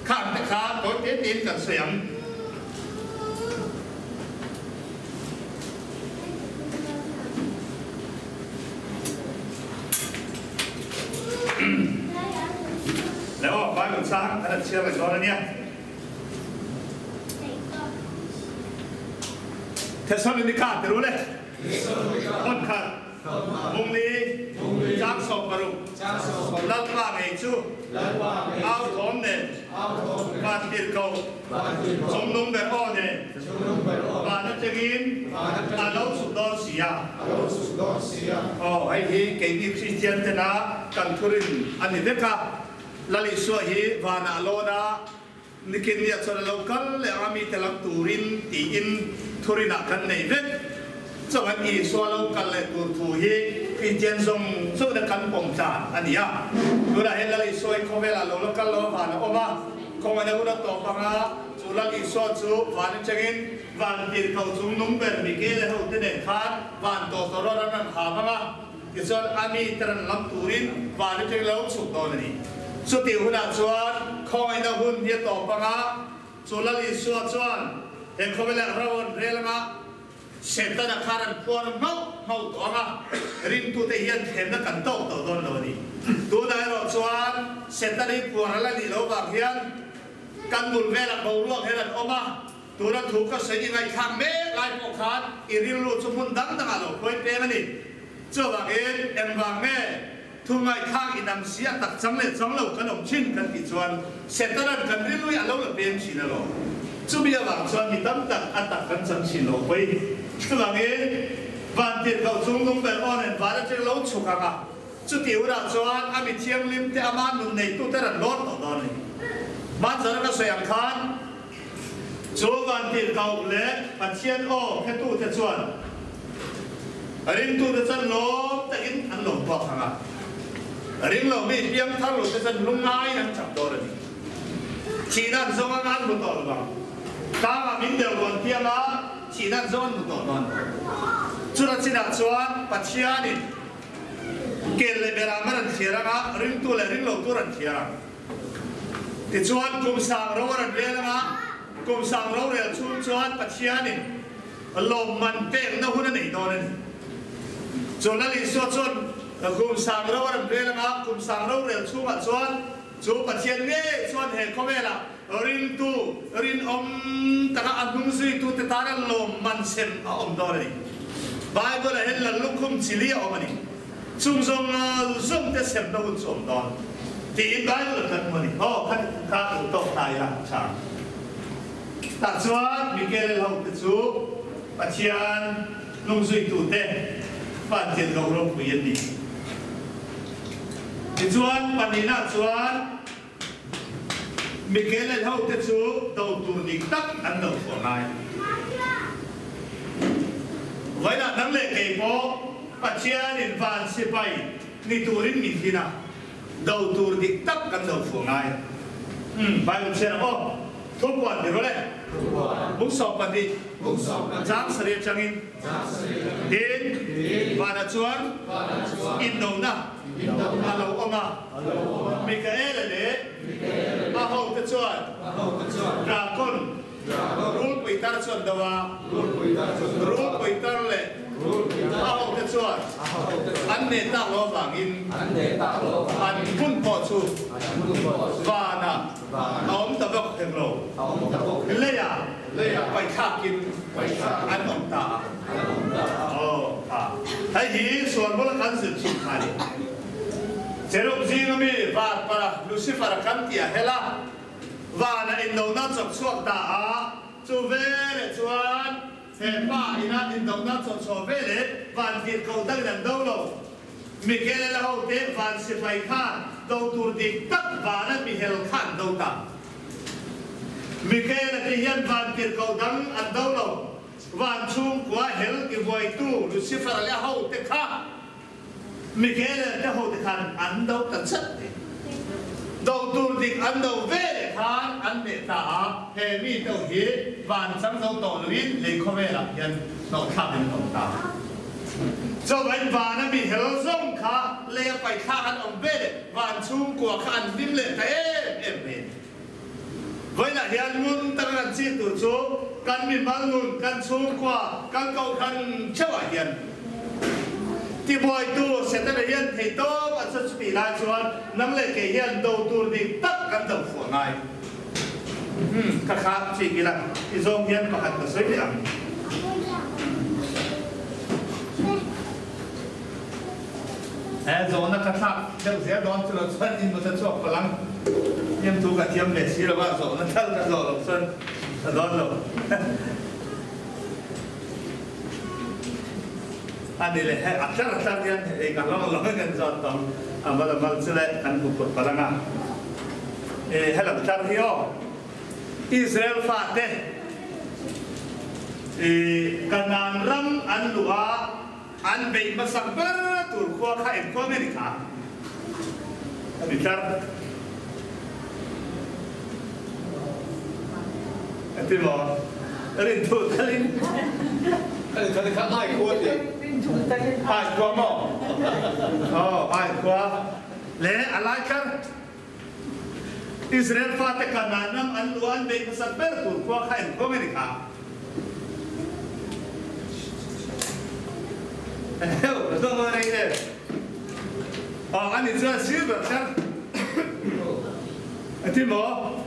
Khang te kha tawi te tein kan sawi ang. Le aw, Bible chang kan han chhiar leh dawn a nia. Thesalonika ti ru le. Hmun khat. Bungli. Chang 16. Lalpa ngei chu au thawm nen van tirhkoh chungnung ber aw nen van atangin a lo chhuk dawn si a. Aw, hei hi keini Kristian tena kan thurin a ni vek a. Lal Isua hi vanah a lawn a, Nikin nia chuan a lo kal leh ang a mite lam turin tiin thurinah kan nei vek. Chuan Isua lo kal leh tur thu hi Kristian zawng zawngin kan pawm tlan a ni a. Tunah hian Lal Isua hi khawvelah lo la kal lo a van a awm a, khawngaihna hun a tawp ang a, chu Lal Isua chu van atangin van tirhkoh chung nung ber Mikael hote nen khan van tawh tawh rawt an rawn ham ang a. Tichuan, a mite rawn lam turin van atangin lo chhuk dawn a ni. Chutih hunah chuan khawngaihna hun hi a tawp ang a, chu Lal Isua chuan he khawvelah ro an rel ang a, Setana khan an phuar nghauh nghauh tawh ang a, ringtute hian thlemna kan tawk tawh dawn lo a ni. Tunah erawh chuan Setana hi phuar a la nih loh vang hian kan bul velah boruak hian an awm a, Tuna thu ka sawi i ngaihthlak mek lai pawh khan i rilru chu hmun dang dangah lo khuai peng a ni. Chuvangin engvang nge thu ngaihthlak i dang si a tak chang leh chang lo kan awm thin kan tih chuan Setanan kan rilru hi a lo la peng thin alawm. Chumi avang chuan mi tam tak a tak kan chang thin lo pawhin. Chuvangin vantirhkoh chung nung ber aw nen van atang lo chhuk ang a, chutih hunah chuan a mi thianghlim te ama nun neitute rawn lawr tawh dawn a ni. Hmanzara ka sawi ang khan Chu vantirhkoh leh Pathian aw khetute chuan ringtute chuan lawm takin an lo tuak ang a, ringlo mi piang thar lote chuan lungngaiin an chak dawn a ni. Thihna an zawng anga an hmu tawh lo vang. Tlangah min deuh rawn piang a, thihna an zawng an hmu tawh dawn. Chuna chinah chuan Pathianin kel leh berah man an thliar ang a, ringtu leh ringlotu an thliar ang. Tichuan, kum sang ro a rawn rel anga, kum sang rorel chhung chuan Pathianin lawmman pekna hun a nei dawn a ni. Chu Lal Isua chuan kum sang ro a rawn rel anga, kum sang rorel chhungah chuan chu Pathian ngei chuan he khawvelah ringtu rinawm taka a hnung zuitute tana lawmman sem a awm dawn a ni. Bible-ah hian Lal lukhum chili a awm a ni. Chung zawng zawng te semna hun chu awm dawn tiin Bible kan hmu a ni. Aw kha kha duh tawk ta ila tha. Tah chuan Mikael ho te chu Pathian hnungzuitu te van tirhkoh ropui an ni. Tichuan pahnihna chuan Mikael ho te chu do tur dik tak an do fo ngai. Vawiinah nang leh kei pawh Pathianin van sipai ni turin min thin a, do tur dik tak kan do fo ngai. Umm, Bible chhiar ang aw. Thupuan ti rawh le. Bung 12, chang sarih atangin, Tin, vanah chuan indona a lo awm a. Mikaela leh a hote chuan Drakon rulpui tar chuan do a, rulpui tar leh a hote chuan an neh tak lo avangin an hmun pawh chu vanah a awm ta bawk hek lo, leiah paithlakin an awm ta a. Aw, hei hi sual bula kan zir thin kha a ni. Cherub zinga mi Varpara, Lucifer-a kan tih a hel a, vana indona chawp chhuak ta a, chu veleh chuan he pa ina indona chawp chhuah veleh van tirhkoh dangin an do lo. Mikael-a hote van sipai khan do tur dik tak vana mihel kha an do ta. Mikael-a te hian van tirhkoh dang an do lo, van chhungkua hel tivuaitu Lucifer-a leh a hote kha Mikaela te ho te khan an do ta chat e. Do tur dik an do ve leh khan an leh ta a, he mi te ho hi van chang zo tawh loin lei khawvelah hian hnawhthlak in an awm ta. Chawvain vana mi hel zawng kha lei a paithlak an awm ve leh van chhungkua kha an hlim leh ta em em mai a ni. Vawiinah hian ngun taka kan chih tur chu kan mimal nun, kan chhungkua, kan kohhran theuhah hian tibuaitu Setana hian theihtawp a chu chutih lai chuan nang leh kei hian do tur dik tak kan do fuh ngai. Umm, ka kha chik ila i zawng hian pakhat ka sawi leh ang. He zawhna ka thlak deuh zel dawn chu lo chuan in mut a chhuak palh ang. Fiamthu ka thiam ve si lo a, zawhna thal ka zawh loh chuan ka dawn lo. A ni le, hei a tlar a tlar hian ei ka hlawng hlawng in kan zawt tawng a mal a mal chu le kan hmu phurh palh ang a. E helam tlar hi aw Israel fate i Kanaan ram an luh a, An beih hmasak ber tur khua kha engkhua nge ni kha? A ti tlar. A ti maw? Rinthu talin. A ti tlar kha ai khua ti. Ai khua maw? Aw, ai khua. Le a lai tlar. Israel fate Kanaan ram an luah an beih hmasak ber tur khua kha engkhua nge ni kha? Eheu, ka zawng a rei em? Aw, ani chuan sir ber kher a ti maw?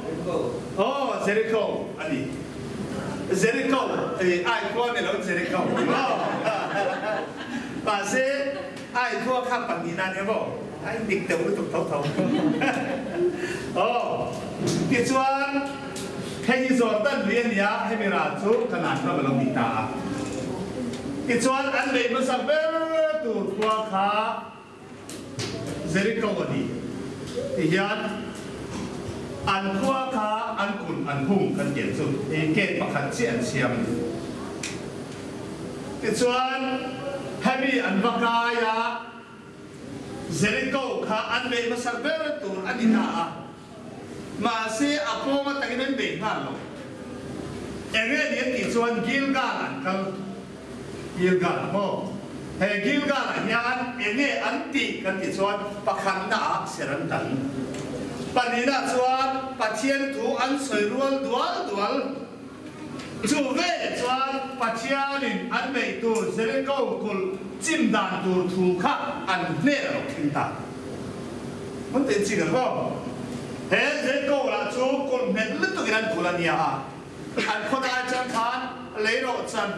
Aw, Jericho a ni. Jericho, ei, ai khua ni lo Jericho a ni maw? Mahse, ai khua kha pahnihna a ni maw? A indik deuh lutuk tho tho. Aw, tichuan, hei hi Jordan lui a nia, hemi ral chu Kanaan ram a lo ni ta a. Tichuan, an lei hmasa ber tur khua kha Jericho a ni. Tihian, an khua kha an kun an hung kan tih ang chu, hei gate pakhat chiah an siam a ni. Tichuan, hemi an va kai a. Jericho kha an beih hmasak ber tur a ni ta a, mahse a pawng atangin an beih nghal lo. Enge ni an tih chuan Gilgal an kal. Gilgal maw? He Gilgal ah hian enge an tih kan tih chuan pakhatna ah ser an kal. Pahnihna chuan Pathian thu an sawi rual dual dual. Chu veleh chuan Pathianin an neih tur Jericho kulh chim dan tur thu kha an hmel a lo thleng ta. Hmun te chin ang aw. He Jericho lah chu kulh nghet lutukin an kulh a nia a, an khawdai chang khan leirawhchan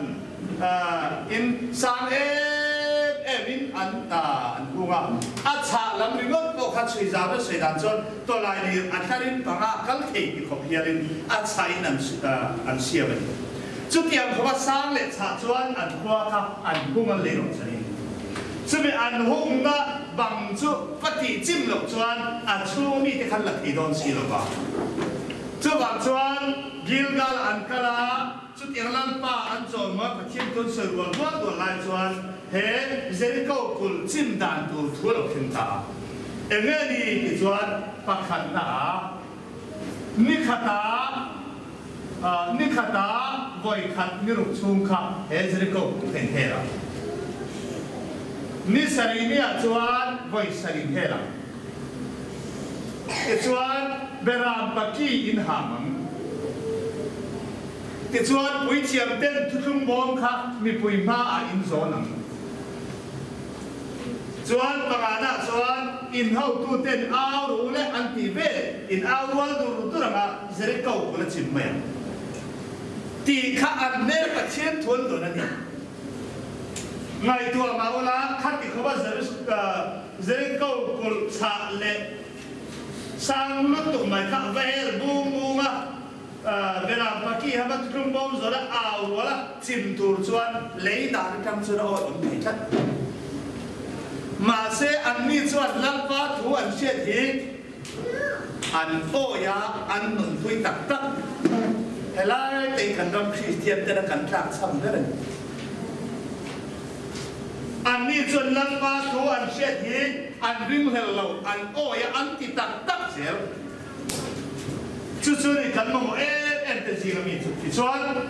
in sang em em in an an hung a, a chhah lam ringawt pawh kha chhui zau na sawi dan chuan Tawlai lir a thlarin panga kal thei ti khawp hialin a chhain an an siam a ni. Chutiang khawpa sang leh chhah chuan an khua kha an hung an lei rawh chanin. Chumi an hungna bang chu va tih chim loh chuan a chhung mite khan la thei dawn si lo va. Chuvang chuan Gilgal an kal a, chutiang Lalpa an chawimawi Pathian tun sawi rual rual dual lai chuan he Jericho kulh chim dan tur thu a lo thleng ta a. Enge ni ti chuan pakhatna ah ni khata ni khata vawi khat ni ruk chhung kha he Jericho kulh kha in hel ang. Ni sarih ni ah chuan vawi sarih in hel ang. Tichuan Beram paki in ham ang. Tichuan puithiam ten thuthlung bawm kha mipui hma ah in zawn ang. Chuan pangana chuan in hotu ten au ru leh an tih ve in au rual dur dur anga Jericho bul a chim mai ang tih kha an hmel Pathian thuan dawn a ni. Ngaihtuah mah ula khati khawpa Jericho kulh chhah leh sang lutuk mai kha va hel bung bung a. Beram paki hama thutlung bawm zawh la au rual a chim tur chuan lei dan atang chuan a awi awm thei tlat. Mahse anni chuan Lalpa thu an hriat hi an awi a, an nunpui tak tak. Helai te hi kan ram Kristian tena kan tlak cham ber a ni. Anni chuan Lalpa thu an hriat hi an ringhlel lo, an awi a, an ti tak tak zel. Chu chu ni kan mamawh em em te zing ami chu tichuan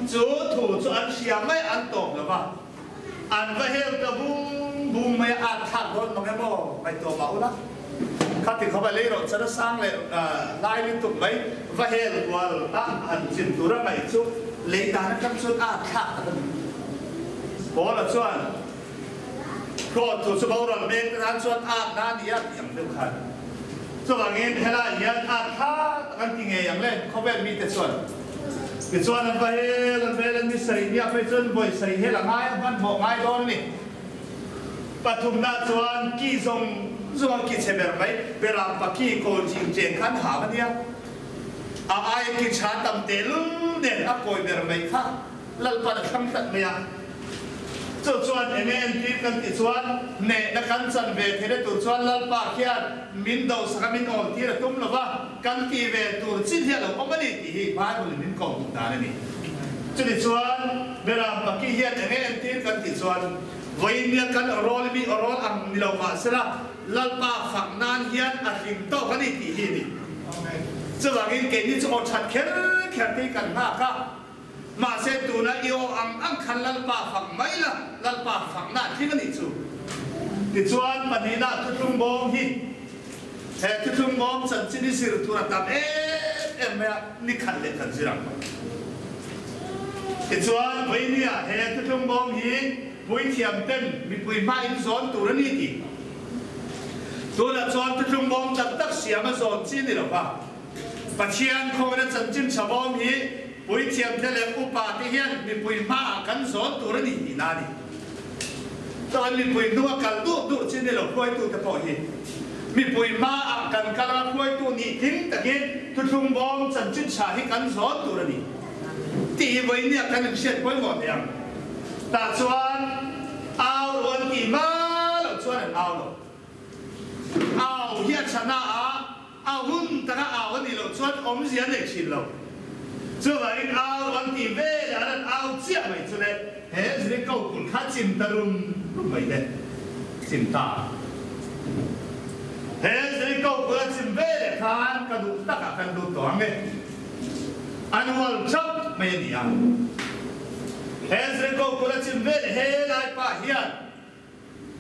chu thu chu an hria mai an tawp lo va, an va hel ta bung bung mai a, at thlak dawn mang emaw ngaihtuah mah ula khati khawp a lei rawh chan a sang leh lai lutuk mai va hel kual a han chin tur a ngaih chu lei dan atang chuan at thlak tak a ni. Paula chuan. Hlawh thu chu boral mek te tan chuan at na a ni a tih ang deuh khan. Chuvangin helai hian at thla tak an ti ngei ang le khawvel mite chuan. Tichuan an va hel an vel an ni sarih nia phei chuan vawi sarih hel a ngai a hmanhmawh ngai dawn a ni. Pathumna chuan ki zawng zawng a ki chhe ber mai, Beram pa ki kawi ching cheng khan hang a nia. A aia ki tha tam tehlul nen a kawi ber mai kha Lalpan a thlang tlat mai a. Chu chuan enge entir kan tih chuan hnehna kan chan ve theihna tur chuan Lalpa khian min dosak a min awl tir a tum lo va, kan tih ve tur chin hi a lo awm a ni tih hi Bible in min kawm duh dan a ni. Chutichuan Beram Paki hian enge entir kan tih chuan Vawinia kan awrawl i mi awrawl ang ni lo mahsela Lalpa fak nan hian a hlim tawk a ni tih hi a ni. Chuvangin keini chu aw that kher kher te hi kan nghak a, mahse tuna i aw ang ang khan Lalpa fak mai la, Lalpa fakna a tling a nih chu. Tichuan pahnihna thuthlung bawm hi he thuthlung bawm chanchin hi zir tur a tam em em mai a, ni khat leh kan zir ang. Tichuan Vawinia he thuthlung bawm hi puithiam ten mipui hma in zawn tur a ni tih. Tunah chuan thuthlung bawm tak tak siam a zawn chi ni lo va. Pathian khawina chanchin tha bawm hi puithiam te leh upa te hian mipui hmaah kan zawn tur a ni tihna a ni. Chuan mipui hnunga kal duh duh chi ni lo hruaitu te pawh hi mipui hmaah kan kal a, hruaitu nih tling takin thuthlung bawm chanchin tha hi kan zawn tur a ni tih hi vawinia kan inhriat pawimawh thei ang. Tah chuan au rual tih hma loh chuan an au lo. Au hi a chhana a. A hun taka au a nih loh chuan awmzia a nei thin lo. Chuvangin au an tih velah an an au chiah mai chu le he Ziriko kulh kha chim ta rum rum mai le chim ta. He Ziriko kulh a chim veleh khan ka duh takah kan lut tawh ang e. An hual thap mai a ni a. He Ziriko kulh a chim veleh he lai pah hian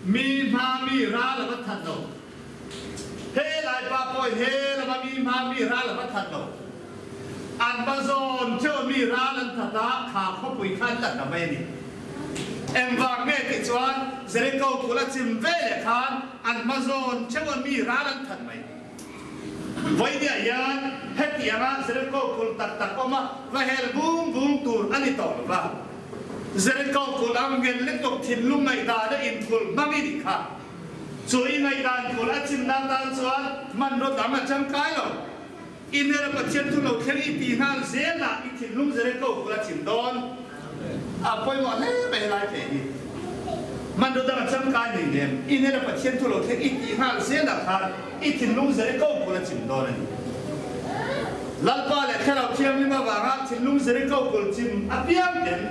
Mi hma mi ral a va that lo. He Laipa pawh he lama mi hma mi ral a va that lo. An va zawn theuh mi ral an that a, kha khawpui kha an la ta mai a ni. Engvang nge tih chuan Jericho kulh a chim ve leh khan an hma zawn theuh mi ral an that mai. Vawinia hian hetianga Jericho kulh tak tak awm a va hel bung bung tur a ni tawh lo va. Jericho kulh ang ngen lutuk thinlung ngaihdan a inkhulh hmang i nih kha. Chu i ngaihdan kulh a chimna tan chuan hmanraw dang a tangkai lo. I nera Pathian thu lo thleng i tih nghal zelah i thinlung Jericho kulh a chim dawn. A pawimawh hle mai helai phei hi. Hmanraw dang a tangkai nei nem. I nera Pathian thu lo thleng i tih nghal zelah khan i thinlung Jericho kulh a chim dawn a ni. Lalpa leh Thlarau Thianghlim avanga thinlung Jericho kulh chim apiang ten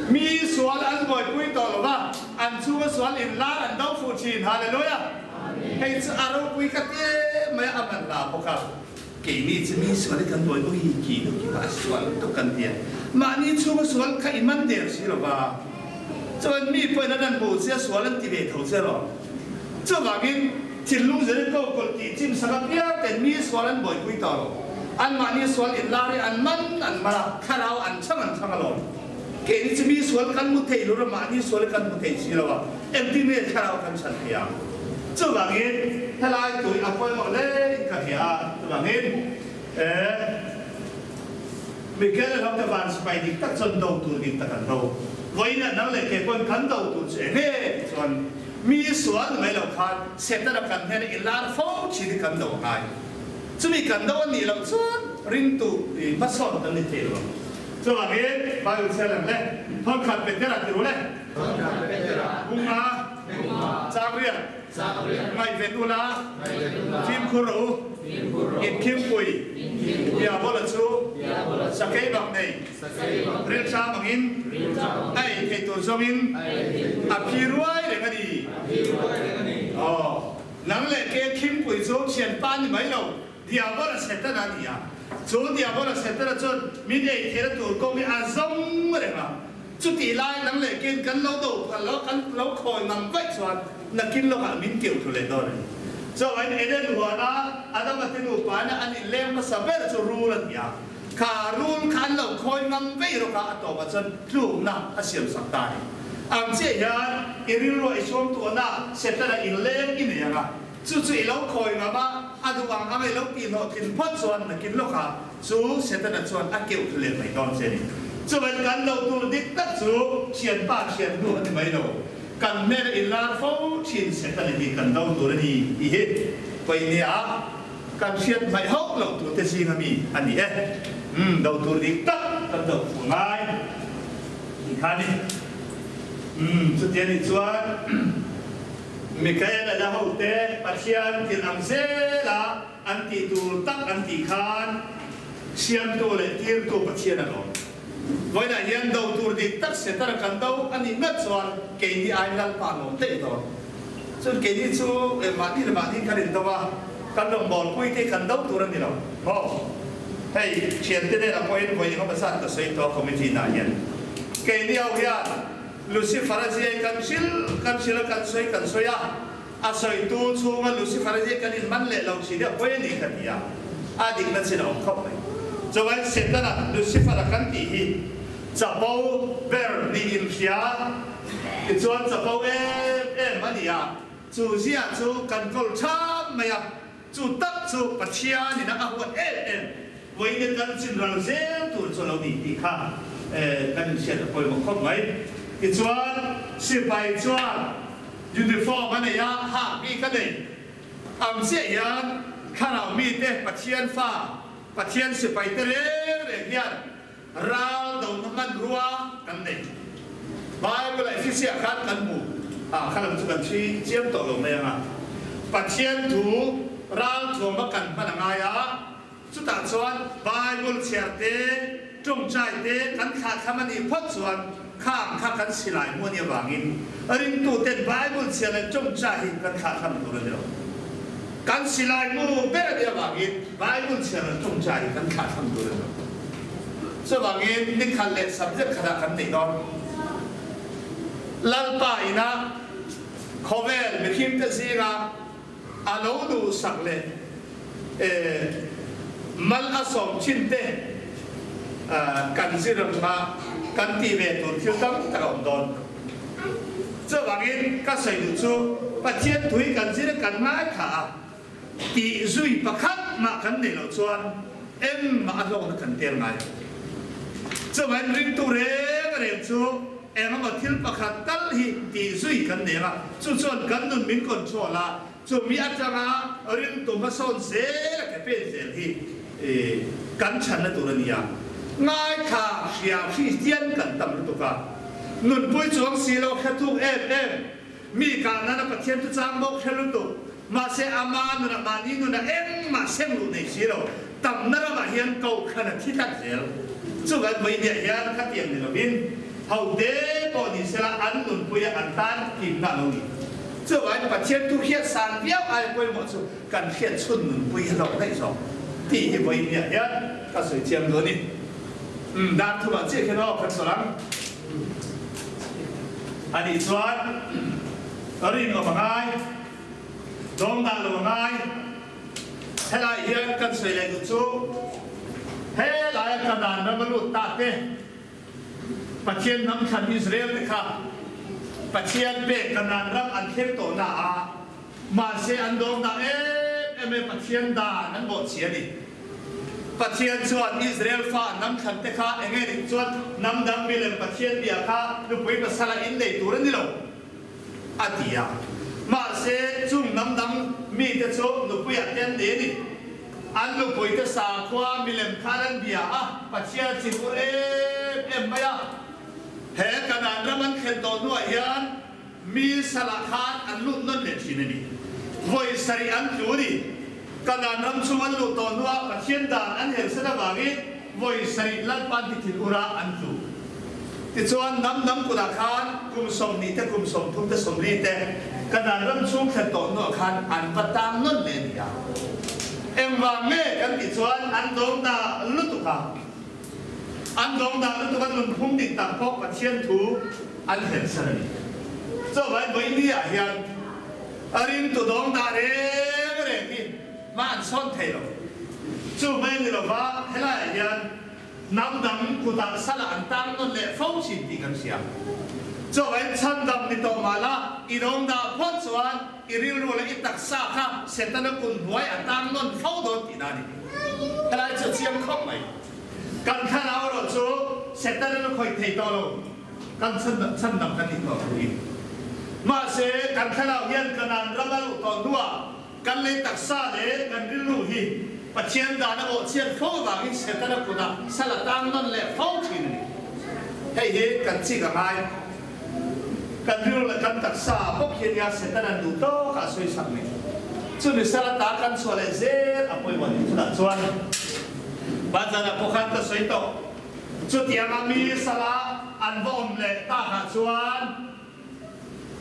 mi sual an buaipui tawh lo va, an chhunga sual inlar an do fuh thin. Hallelujah! Hei chu a ropui ka ti em mai a, a man la bawk a. Keini chu mi sual hi kan buaipui hi ki deuh ki a sual lutuk kan ti a, mahni chhunga sual kha i man der si lo va, chuan mi pawhin an han hmu che a sual an ti ve tho che lo. Chuvangin, thinlung Jericho kulh tih chim sak apiang ten mi sual an buaipui tawh lo. Anmahni sual inlar hi an man an man a, thlarau an chhang an chhang alawm. Keini chu mi sual kan hmu thei lo ra, mahni sual hi kan hmu thei si lo a, engtin nge thlarau kan chhan thei ang? Chuvangin, helai tui a pawimawh hle in ka hria a, chuvangin, eh, Mikel a lo te van sipai dik tak chuan do tur dik tak an do. Vawiinah nang leh kei pawn kan do tur chu eng nge tih chuan, Mi sual ni mai lo khan Setana kan hnena i lar fo thin hi kan do a ngai. Chumi kan do a nih loh chuan ringtu hmasawn kan ni thei lo ang. Chuvangin Bible chhiar lang le, Thawnkhat Petera ti ru le. Bunga, Changriat, Ngaihven ula, fimkhur rawh u, inkhingpui, Diabola chu sakei bak nei. Rilṭam angin a ei theih tur zawngin a phi ruai reng a ni. Aw, nang leh ke khingpui chu thianpa ni mai lo, Diabola Setana a ni a. Chu Diabola Setana chuan min ei theihna tur kawng hi a zawng reng a. Chutih lai nang leh kein kan lo do phal lo, kan lo khawi ngam vaih chuan nakin lawkah min keuh thlu leh dawn a ni. Chuvangin Eden huana Adama te nupa ina an inleng hmasa ber chu rul a ni a. Kha rul kha an lo khawi ngam vei rawk a, a tawpah chuan tlukna a siam sak ta a ni. Ang chiah hian i rilruah i suam tuahna Setana inleng i nei ang a, chu chu i lo khawi ngam a, a duh ang ang i lo tihhlawh thin phawt chuan nakin lawkah chu Setana chuan a keuh thlu leh mai dawn che a ni. Chuan kan lo tur dik tak chu thianpa thiannu a ni mai lo. Kan hmel a inlar fo thin Setana hi kan do tur a ni tih hi pawimawh a kan hriat hmaih hauh loh turte zinga mi a ni e. Umm, do tur dik tak kan do fuh ngai tih kha a ni. Umm, chuti a nih chuan Mikaela la hote Pathian thil ang zela an tih tur tak an tih khan Siamtu leh Tirtu Pathian a lawm. Vawiinah hian do tur dik tak Setana kan do a nih ngat chuan keini aiin Lalpa an awm daih dawn. Chuan keini chu mahni leh mahni kan indo a, kan rawngbawlpui te hi kan do tur a ni lo maw? Hei thiante hnenah pawhin vawi engemaw zat ka sawi tawh a committee nah hian. Keini ho hian Lucifer a ziai kan hrilh kan hrilh a, kan sawi kan sawi a, a sawitu chhunga Lucifer a ziai kan inman leh lo thin hi a pawi a ni ka ti a, a dikna chin a awm khawp mai. Chuan Setana Lucifer a kan tih hi chapo ber nih inhria tichuan chapo em em a ni a, chu ziah chu kan kawl ṭham mai a, chu tak chu Pathianin a huat em em vawiin kan chin ral zel tur chu a lo ni tih kha kan inhriat a pawimawh khawp mai. Tichuan sipai chuan Uniform a nei a, hak bik a nei. Ang chiah hian thlarau mite Pathian fa, Pathian sipaite reng reng hian ral dona hmanrua kan nei. Bible ah Ephesiah khan kan hmu a, kha lam chu kan chhui chiam tawh lo mai ang a. Pathian thu ral thuama kan hman a ngai a, Chutah chuan Bible chhiar te, tawngtai te kan thlahthlam a nih phawt chuan khang kha kan silai hmu a nih avangin ringtuten Bible chhiar leh tawngtai hi kan thlahthlam tur a ni lo. Kan silai hmu ber a nih avangin Bible chhiar leh tawngtai hi kan thlahthlam tur a ni lo. Chuvangin nikhat leh subject khatah kan neih dawn. Lalpa inah khawvel mihrimte zingah a lo duhsak leh mal a sawm thin te kan zir ang a, kan tih ve tur thil tam tak a awm dawn. Chuvangin ka sawi duh chu Pathian thui kan zir a kan ngaithla a, tih zui pakhat mah kan neih loh chuan engmah a hlawkna kan tel ngai lo. Chuvangin ringtu reng reng chu Engemaw thil pakhat tal hi tih zui kan nei a, chu chuan kan nun min control a, chumi atanga ringtu hmasawn zel a ke pen zel hi kan chhanna tur a ni a. Ngaithla hria Kristian kan tam lutuk a, nunpui chuang si lo hre thuk em em, mi kah nana Pathian chu chang bawk hre lutuk, mahse ama nunah mahni nunah engmah seng luh nei si lo, Tamna ramah hian kohhran a thi tlat zel. Chuvan vawinia hian khatiang ni lovin hote pawh ni sela an nunpuia an tan hlimna a lo ni. Chuvain Pathian thu hriat san viau aia pawimawh chu kan hriat chhun nunpui a hlawk daih zawk tih hi vawinia hian ka sawi chiang duh a ni. Umm dar thumah chiah khian aw kan sawi ang. Anih chuan rinawm a ngai, dawngdah lo a ngai. Helai hian kan sawi leh duh chu helaia Kanaan ram a lut ta te, Pathian hnam thlan Israel te kha Pathian pek Kanaan ram an thleng tawh na a, mahse an dawng dah em em e Pathian dan an bawhchhi a ni. Pathian chuan Israel fa hnam thlan te kha enge dik chuan hnam dang milem Pathian bia kha nupui pasal a innei tur a ni lo. A ti a. Mahse, chung hnam dang mite chu nupuiah te an nei a ni. An nupuite sakhua milem khan an bia a, Pathian chi hur em em mai a. He Kanaan ram an thlen tawh hnuah hian mi salah khan an lut nawn leh thin a ni. Vawi sarih an tlu a ni. Kanaan ram chung an luh tawh hnuah Pathian dan an helsan avangin vawi sarih Lalpan ti thin ura an tlu. Tichuan, hnam dang kutah khan kum 20 te, kum 30 te, 40 te Kanaan ram chhung thlen tawh hnuah khan an va tang nawn leh a ni a. Engvang nge kan tih chuan an dawng dah lutuk a. An dawng dah lutuk a, nunphung dik tak pawh Pathian thu an helsan a ni. Chuvangin vawiini ah hian a ringtu dawng dah reng reng hi hma an sawn thei lo. Chu mai a ni lova, helaiah hian Hnam dang kutah salah an tang nawn leh fo thin tih kan hria. Chuvangin chhandam ni tawh mah la, i dawng dah phawt chuan i rilru leh i taksa kha Setana kun hnuai a tang nawn fo dawn tihna a ni. Helai chu a chiang khawp mai. Kan thlarau erawh chu Setana lu khawih thei tawh lo. Kan chhandam kan nih tawh thu hi. Mahse, kan thlarau hian Kanaan ram a luh tawh hnuah kan lei taksa leh kan rilru hi Pathian dan a awh chhiat fo avangin Setana kutah sal a tang nawn leh fo thin a ni. Hei hi kan chik a ngai. Kan rilru leh kan taksa bawk hi ania Setana'n duh tawkah a sawi sak ni. Chumi sal ata kan chhuah leh zel a pawimawh ni. Chutah chuan Bazarah pawh khan ka sawi tawh. Chutianga mi sala an va awm leh takah chuan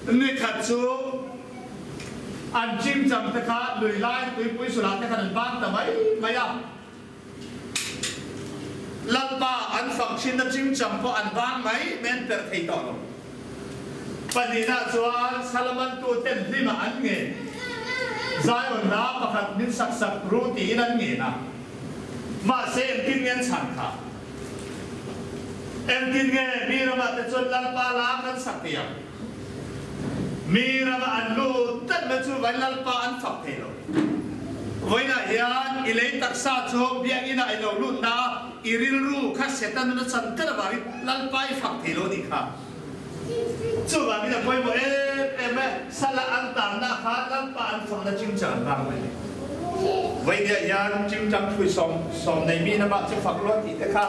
Nikhat chu an chingchang te kha lui lai tuipui sulah te khan an bang ta mai mai a. Lalpa an fak thinna chingchang pawh an bang mai mai an perh thei tawh lo. Pahnihna chuan Salamantu ten hlimah an ngen. Zion hla pakhat min sak sak ru tiin an ngen a. Mahse engtin nge an chhan kha? Engtin nge mi ramah te chuan Lalpa la kan sak thei ang? Mi ramah an lut tlat mai chu vai Lalpa an fak thei lo. Vawiinah hian i lei taksa chu biakinah i lo lut na a, i rilru kha Satan nun a chan tlat avangin Lalpa i fak thei lo nih kha. Chuvangin a pawimawh em em e, sala an tanna kha Lalpa an fakna chingchang an vang mai. Vawinia hian chingchang thlui sawm nei mi namah chu fak luat tih te kha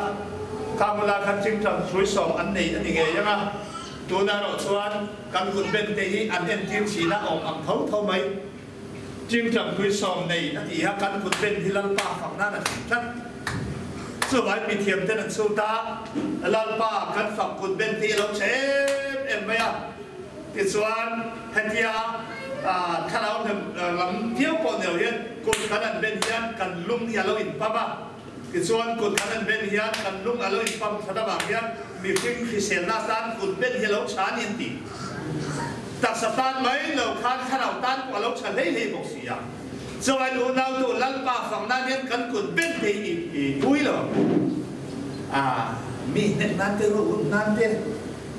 Khamula khan chingchang thlui sawm an nei a ni ngei ang a, tunah erawh chuan kan kut ben te hi an entir thin a awm ang tho tho mai. Chingchang thlui sawm nei a tih a kan kut ben hi Lalpa fak nan a tling tlat. Chuvai mithiam ten an chhut a, Lalpa kan fak kut ben te hi a lo che em em mai a. Tichuan hetia thlarau hnem lam viau pawh ni lo hian kut kan an ben hian kan lung hi a lo inpam a. Tichuan kut kan an ben hian kan lung a lo inpam that avang hian mihring hriselna atan kut ben hi a lo tha a ni an ti. Taksa tan mai lo khan thlarau tan pawh a lo tha hlei hlei bawk si a. Chuan unautu Lalpa fang nan hian kan kut ben thei i pui lo ang. A mi hnek nan te ruh ut nan te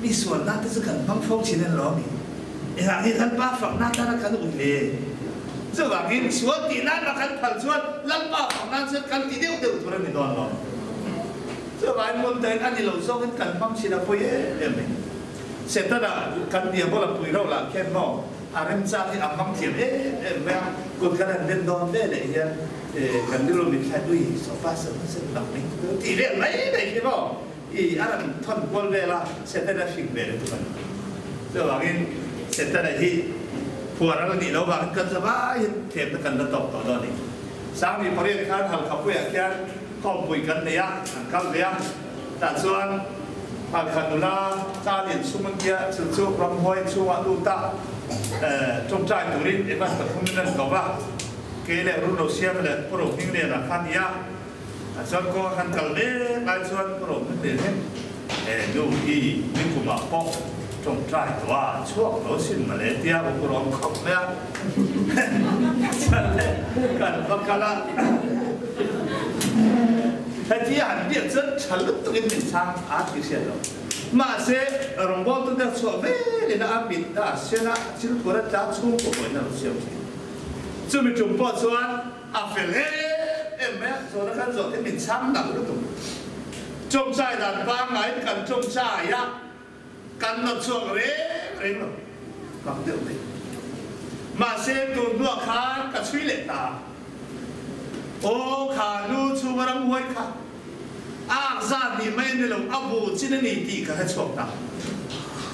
mi sual nan te chu kan hmang fo thin an lo mi. Engah nge Lalpa fang nan tana kan ui le? Chuvangin sual tih nan a kan phal chuan Lalpa fang nan chuan kan ti deuh deuh tur a ni dawn lo. Chuvangin hmun takin a ni lo zawkin kan hmang thin a pawi em em mai. Setana kan diabola pui reuh lah khian maw a remchang hi a hmang thiam em em mai a, kut kan han den dawn ve leh hian kan rilru mit thlai ui sofa sen sen dak mai tih vel mai mai khi maw i a rawn thawn kual vel a, Setana hring ve lutuk a ni. Chuvangin Setana hi phuar a la nih loh vangin kan za vai hian thlemna kan la tawk tawh dawn a ni. Sangni pariat khan Halkhapuiah khian khawmpui kan nei a, an kal ve a, Tah chuan Halkha nula ta lian chhung an tia, chu chu ramhuai chhungah lut a, tawngtai turin Evan pathum in an ko va, kei leh Runo Siam leh Pu Rohmingliana kha nia. A chuan kawng a kan kal mek lai chuan Pu Rohminglian hian he nu hi nikumah pawh tawngtai tawh a, chhuak lo sin mawle tia u Pu Rom khawp mai a. Chuan le kan va kal a. Heti a han biak chuan tha lutukin min chhang a ti hriat lo. Mahse, rawngbawltu te chhuah velin a mit a sen a, thil tur a tla chhungkaw pawhin a lo siam thin. Chumi tum pawh chuan a fel em em mai a, zawhna khan zawh te min chhang nalh lutuk. Chawngchai dan pangngaiin kan chawngchai a, kan nawt chhuak reng reng lo. Mak deuh mai. Mahse, tun hnuah khan ka chhui leh ta. Aw, kha nu chhunga ramhuai kha a ak zat nih mai a ni lo, a bu chin a ni tih ka hre chhuak ta.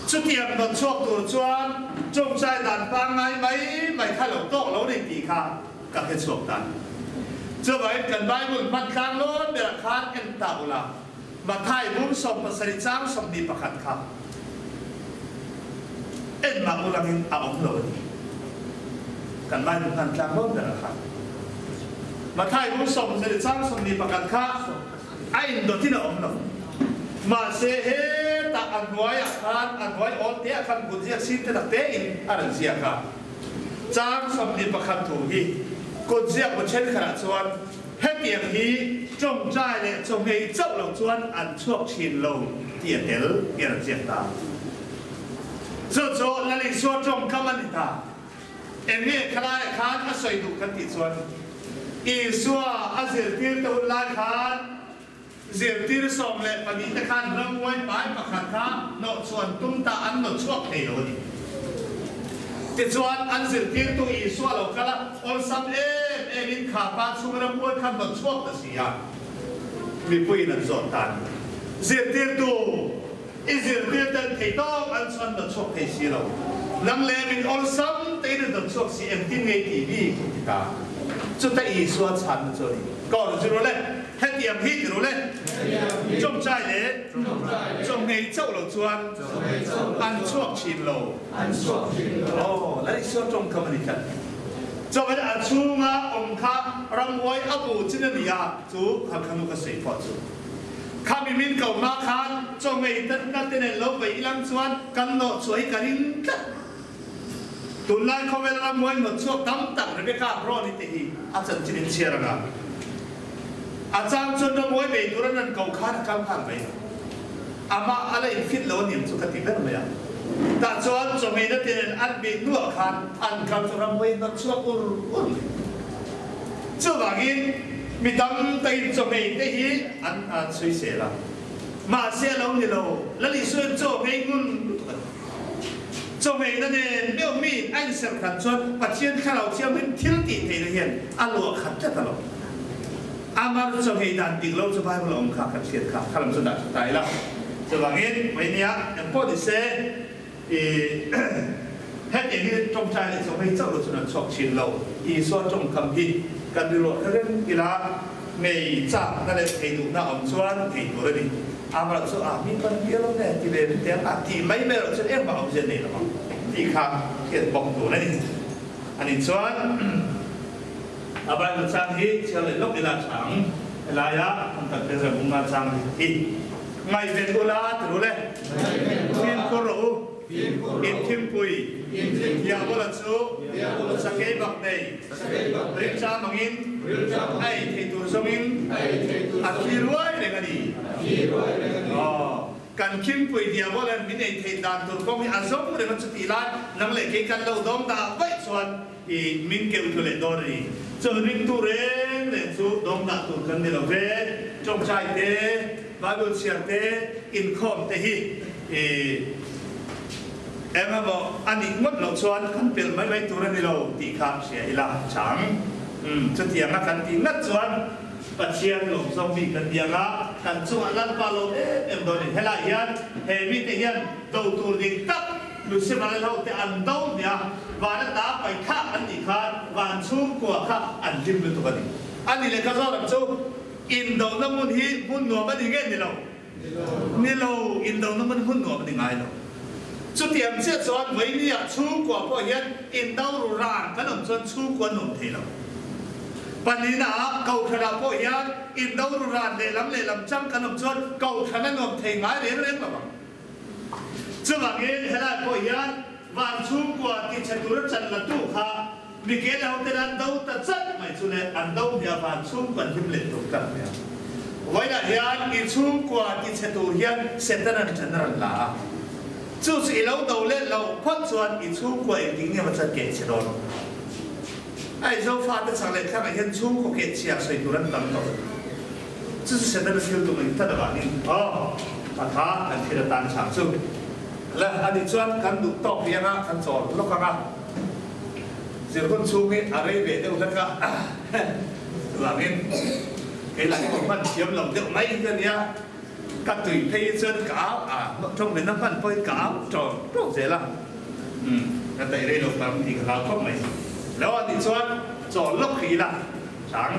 Chutiang nawt chhuak tur chuan chawngchai dan pangngai mai mai kha lo tawk lo ni tih kha ka hre chhuak ta. Chuvangin kan Bible hman tlang lawn berah khan en ta ula. Matthai bung 77 chang 21 kha enmah ulangin a awm lo a ni. Kan Bible hman tlang dawn ber a kha. Matthai bung 70 chang 21 kha a indawtin a awm lo. Mahse hetah a hnuaiah khan a hnuai awl te ah khan kut ziak sin te tak tein a rawn ziak a. Chang 21 thu hi kut ziak bu thenkhatah chuan Hetiang hi tawngtai leh chawhmei chauh lo chuan an chhuak thin lo tih a tel tih an ziak ta. Chu chu Lal Isua tawngkam a ni ta. Eng nge khalaiah khan a sawi duh kan tih chuan Isua a zirtirte hun lai khan zirtir 14 te khan ramhuai pai pakhat kha hnawhchhuan tum ta an nawt chhuak thei lo a ni. Tichuan, an zirtirtu Isua lo kal a, awlsam em emin kha pa chhung ramhuai kha hnawt chhuak ta si a, mipuiin an zawt ta a ni. Zirtirtu, i zirtir ten thei tawk an chuan hnawt chhuak thei si lo. Nang leh min awlsam tein a hnawt chhuak si, engtin nge i tih bik? a ti ta. Chuta Isua chhanna chu a ni, Ka awrh zir ule, hetiang hi ti ru le, chawmchai leh chawmngei chauh lo chuan an chhuak thin lo. An chhuak thin lo. Aw, Lal Isua tawngkam a ni tlat. Chawhmeh a chhunga awm kha ramhuai a bu chin a ni a, chu kha kha nu ka sawi pawh chu. Kha mi min ko hma khan chawhmeh tatna te nen lo vei ilang chuan kan nawh chhuah hi ka ring tlat. Tunlai khawvel ramhuai nawt chhuak tam tak Rebecca Brown-i te hi a chanchin in chhiar anga a chang chuan ramhuai bei tur an rawn ko khan a kal nghal mai a. Amah a la infit lo aniang chu ka ti ber mai a. Tah chuan chawhmehna te nen an bih hnuah khan an kal chu ramhuai hnawt chhuak ur ur mai. Chuvangin mi tam takin chawhmeh te hi an chhui sel a. Mahse a lo ni lo, Lal Isuain chaw ngei ngun lutuk a ni. Chawhmehna nen meuh mi a inserh khat chuan Pathian Thlarau Thianghlim thil tih theihna hian a luah khat tlat a lo. Amar chawhmeh dan dik lo chu Bible a awm kha kan hriat kha, kha lam chu dah tha ta ila. Chuvangin Vainia eng pawh ni se i hetiang hi tawngtai leh chawhmeh chauh lo chuan an chhuak thin lo. Isua tawngkam hi kan riruah kha reng ila ngei chakna leh thei duhna awm chuan ngei tur a ni. Amah chu a mi pan bial awm e ti ve rin teh ang a tih mai mai erawh chuan engmah awmzia nei lo ang tih kha hriat bawk tur a ni. Ani chuan a Bible chang hi chhiar leh lawk ila tha ang. Helaia kan kal phei reng unga chang hi ngaihven ula ti ru le. Fimkhur rawh u. Inthimpui Diabola chu sakei bak nei rilṭam angin a ei thei tur zawngin a thi ruai reng a ni. Aw, kan khimpui Diabola'n min ei theih dan tur kawng hi a zawng reng a, chutih lai nang leh kei kan lo dawng dah vaih chuan i min keu tlu leh dawn a ni. Chuan ringtu reng reng chu dawng dah tur kan ni lo ve, ṭawngṭai te, Bible chhiar te, inkhawm te hi i eng emaw a nih ngawt loh chuan kan pel mai mai tur a ni lo tih kha hria ila chang. Umm, chutianga kan tih ngat chuan Pathian lawm zawng mi kan ni anga kan chungah Lalpa lawm em em dawn a ni. Helaiah hian he mite hian do tur ding tak Lucifer lal ho te an do hmiah a, van ata pai thlak an nih khan van chhungkua kha an hlim lutuk a ni. A ni leh ka zawt ang chu, indona hmun hi hmun nuam a ni nge ni lo? Ni lo, indona hmun hmun nuam a ni ngai lo. Chutiang chiah chuan Vainia chhungkua pawh hian indo ru ran kan awm chuan chhungkua nuam thei lo. Pahnihnaah Kohhranah pawh hian indo ru ran lehlam lehlam chang kan awm chuan Kohhran a nuam thei ngai reng reng lo ang. Chuvangin helai pawh hian van chhungkua tichhe tura chan la tu kha Mikel ho ten an do ta chat mai chu le an do hmia van chhungkua an hlim leh tur tlat mai a. Vawiinah hian i chhungkua ti chhe tur hian Satan an ṭhen a rawn la a. Chu chu i lo do leh loh phawt chuan i chhungkua engtin nge maw chuan keh chhe dawn. A i Zofa te chak leh thlangah hian chhungkaw keh chhia sawi tur an tam tawh. Chu chu Satan a thil tum a ni tlat avangin aw a tha kan thil atan chang chu le ani chuan kan duh tawk riang a kan chawl lawk ang a. Zir hun chhung hi a rei ve deuh hlek a, chuvangin kei lah hi ka hman thiam lo deuh mai hi ka nia, ka tui phei hi chuan ka au a, tawng min a hman pawhin ka au tawng tawng zel a, umm ka taih rei lo tam tih ka hlau khawp mai. Lo a nih chuan chawl lawk hi ila chang.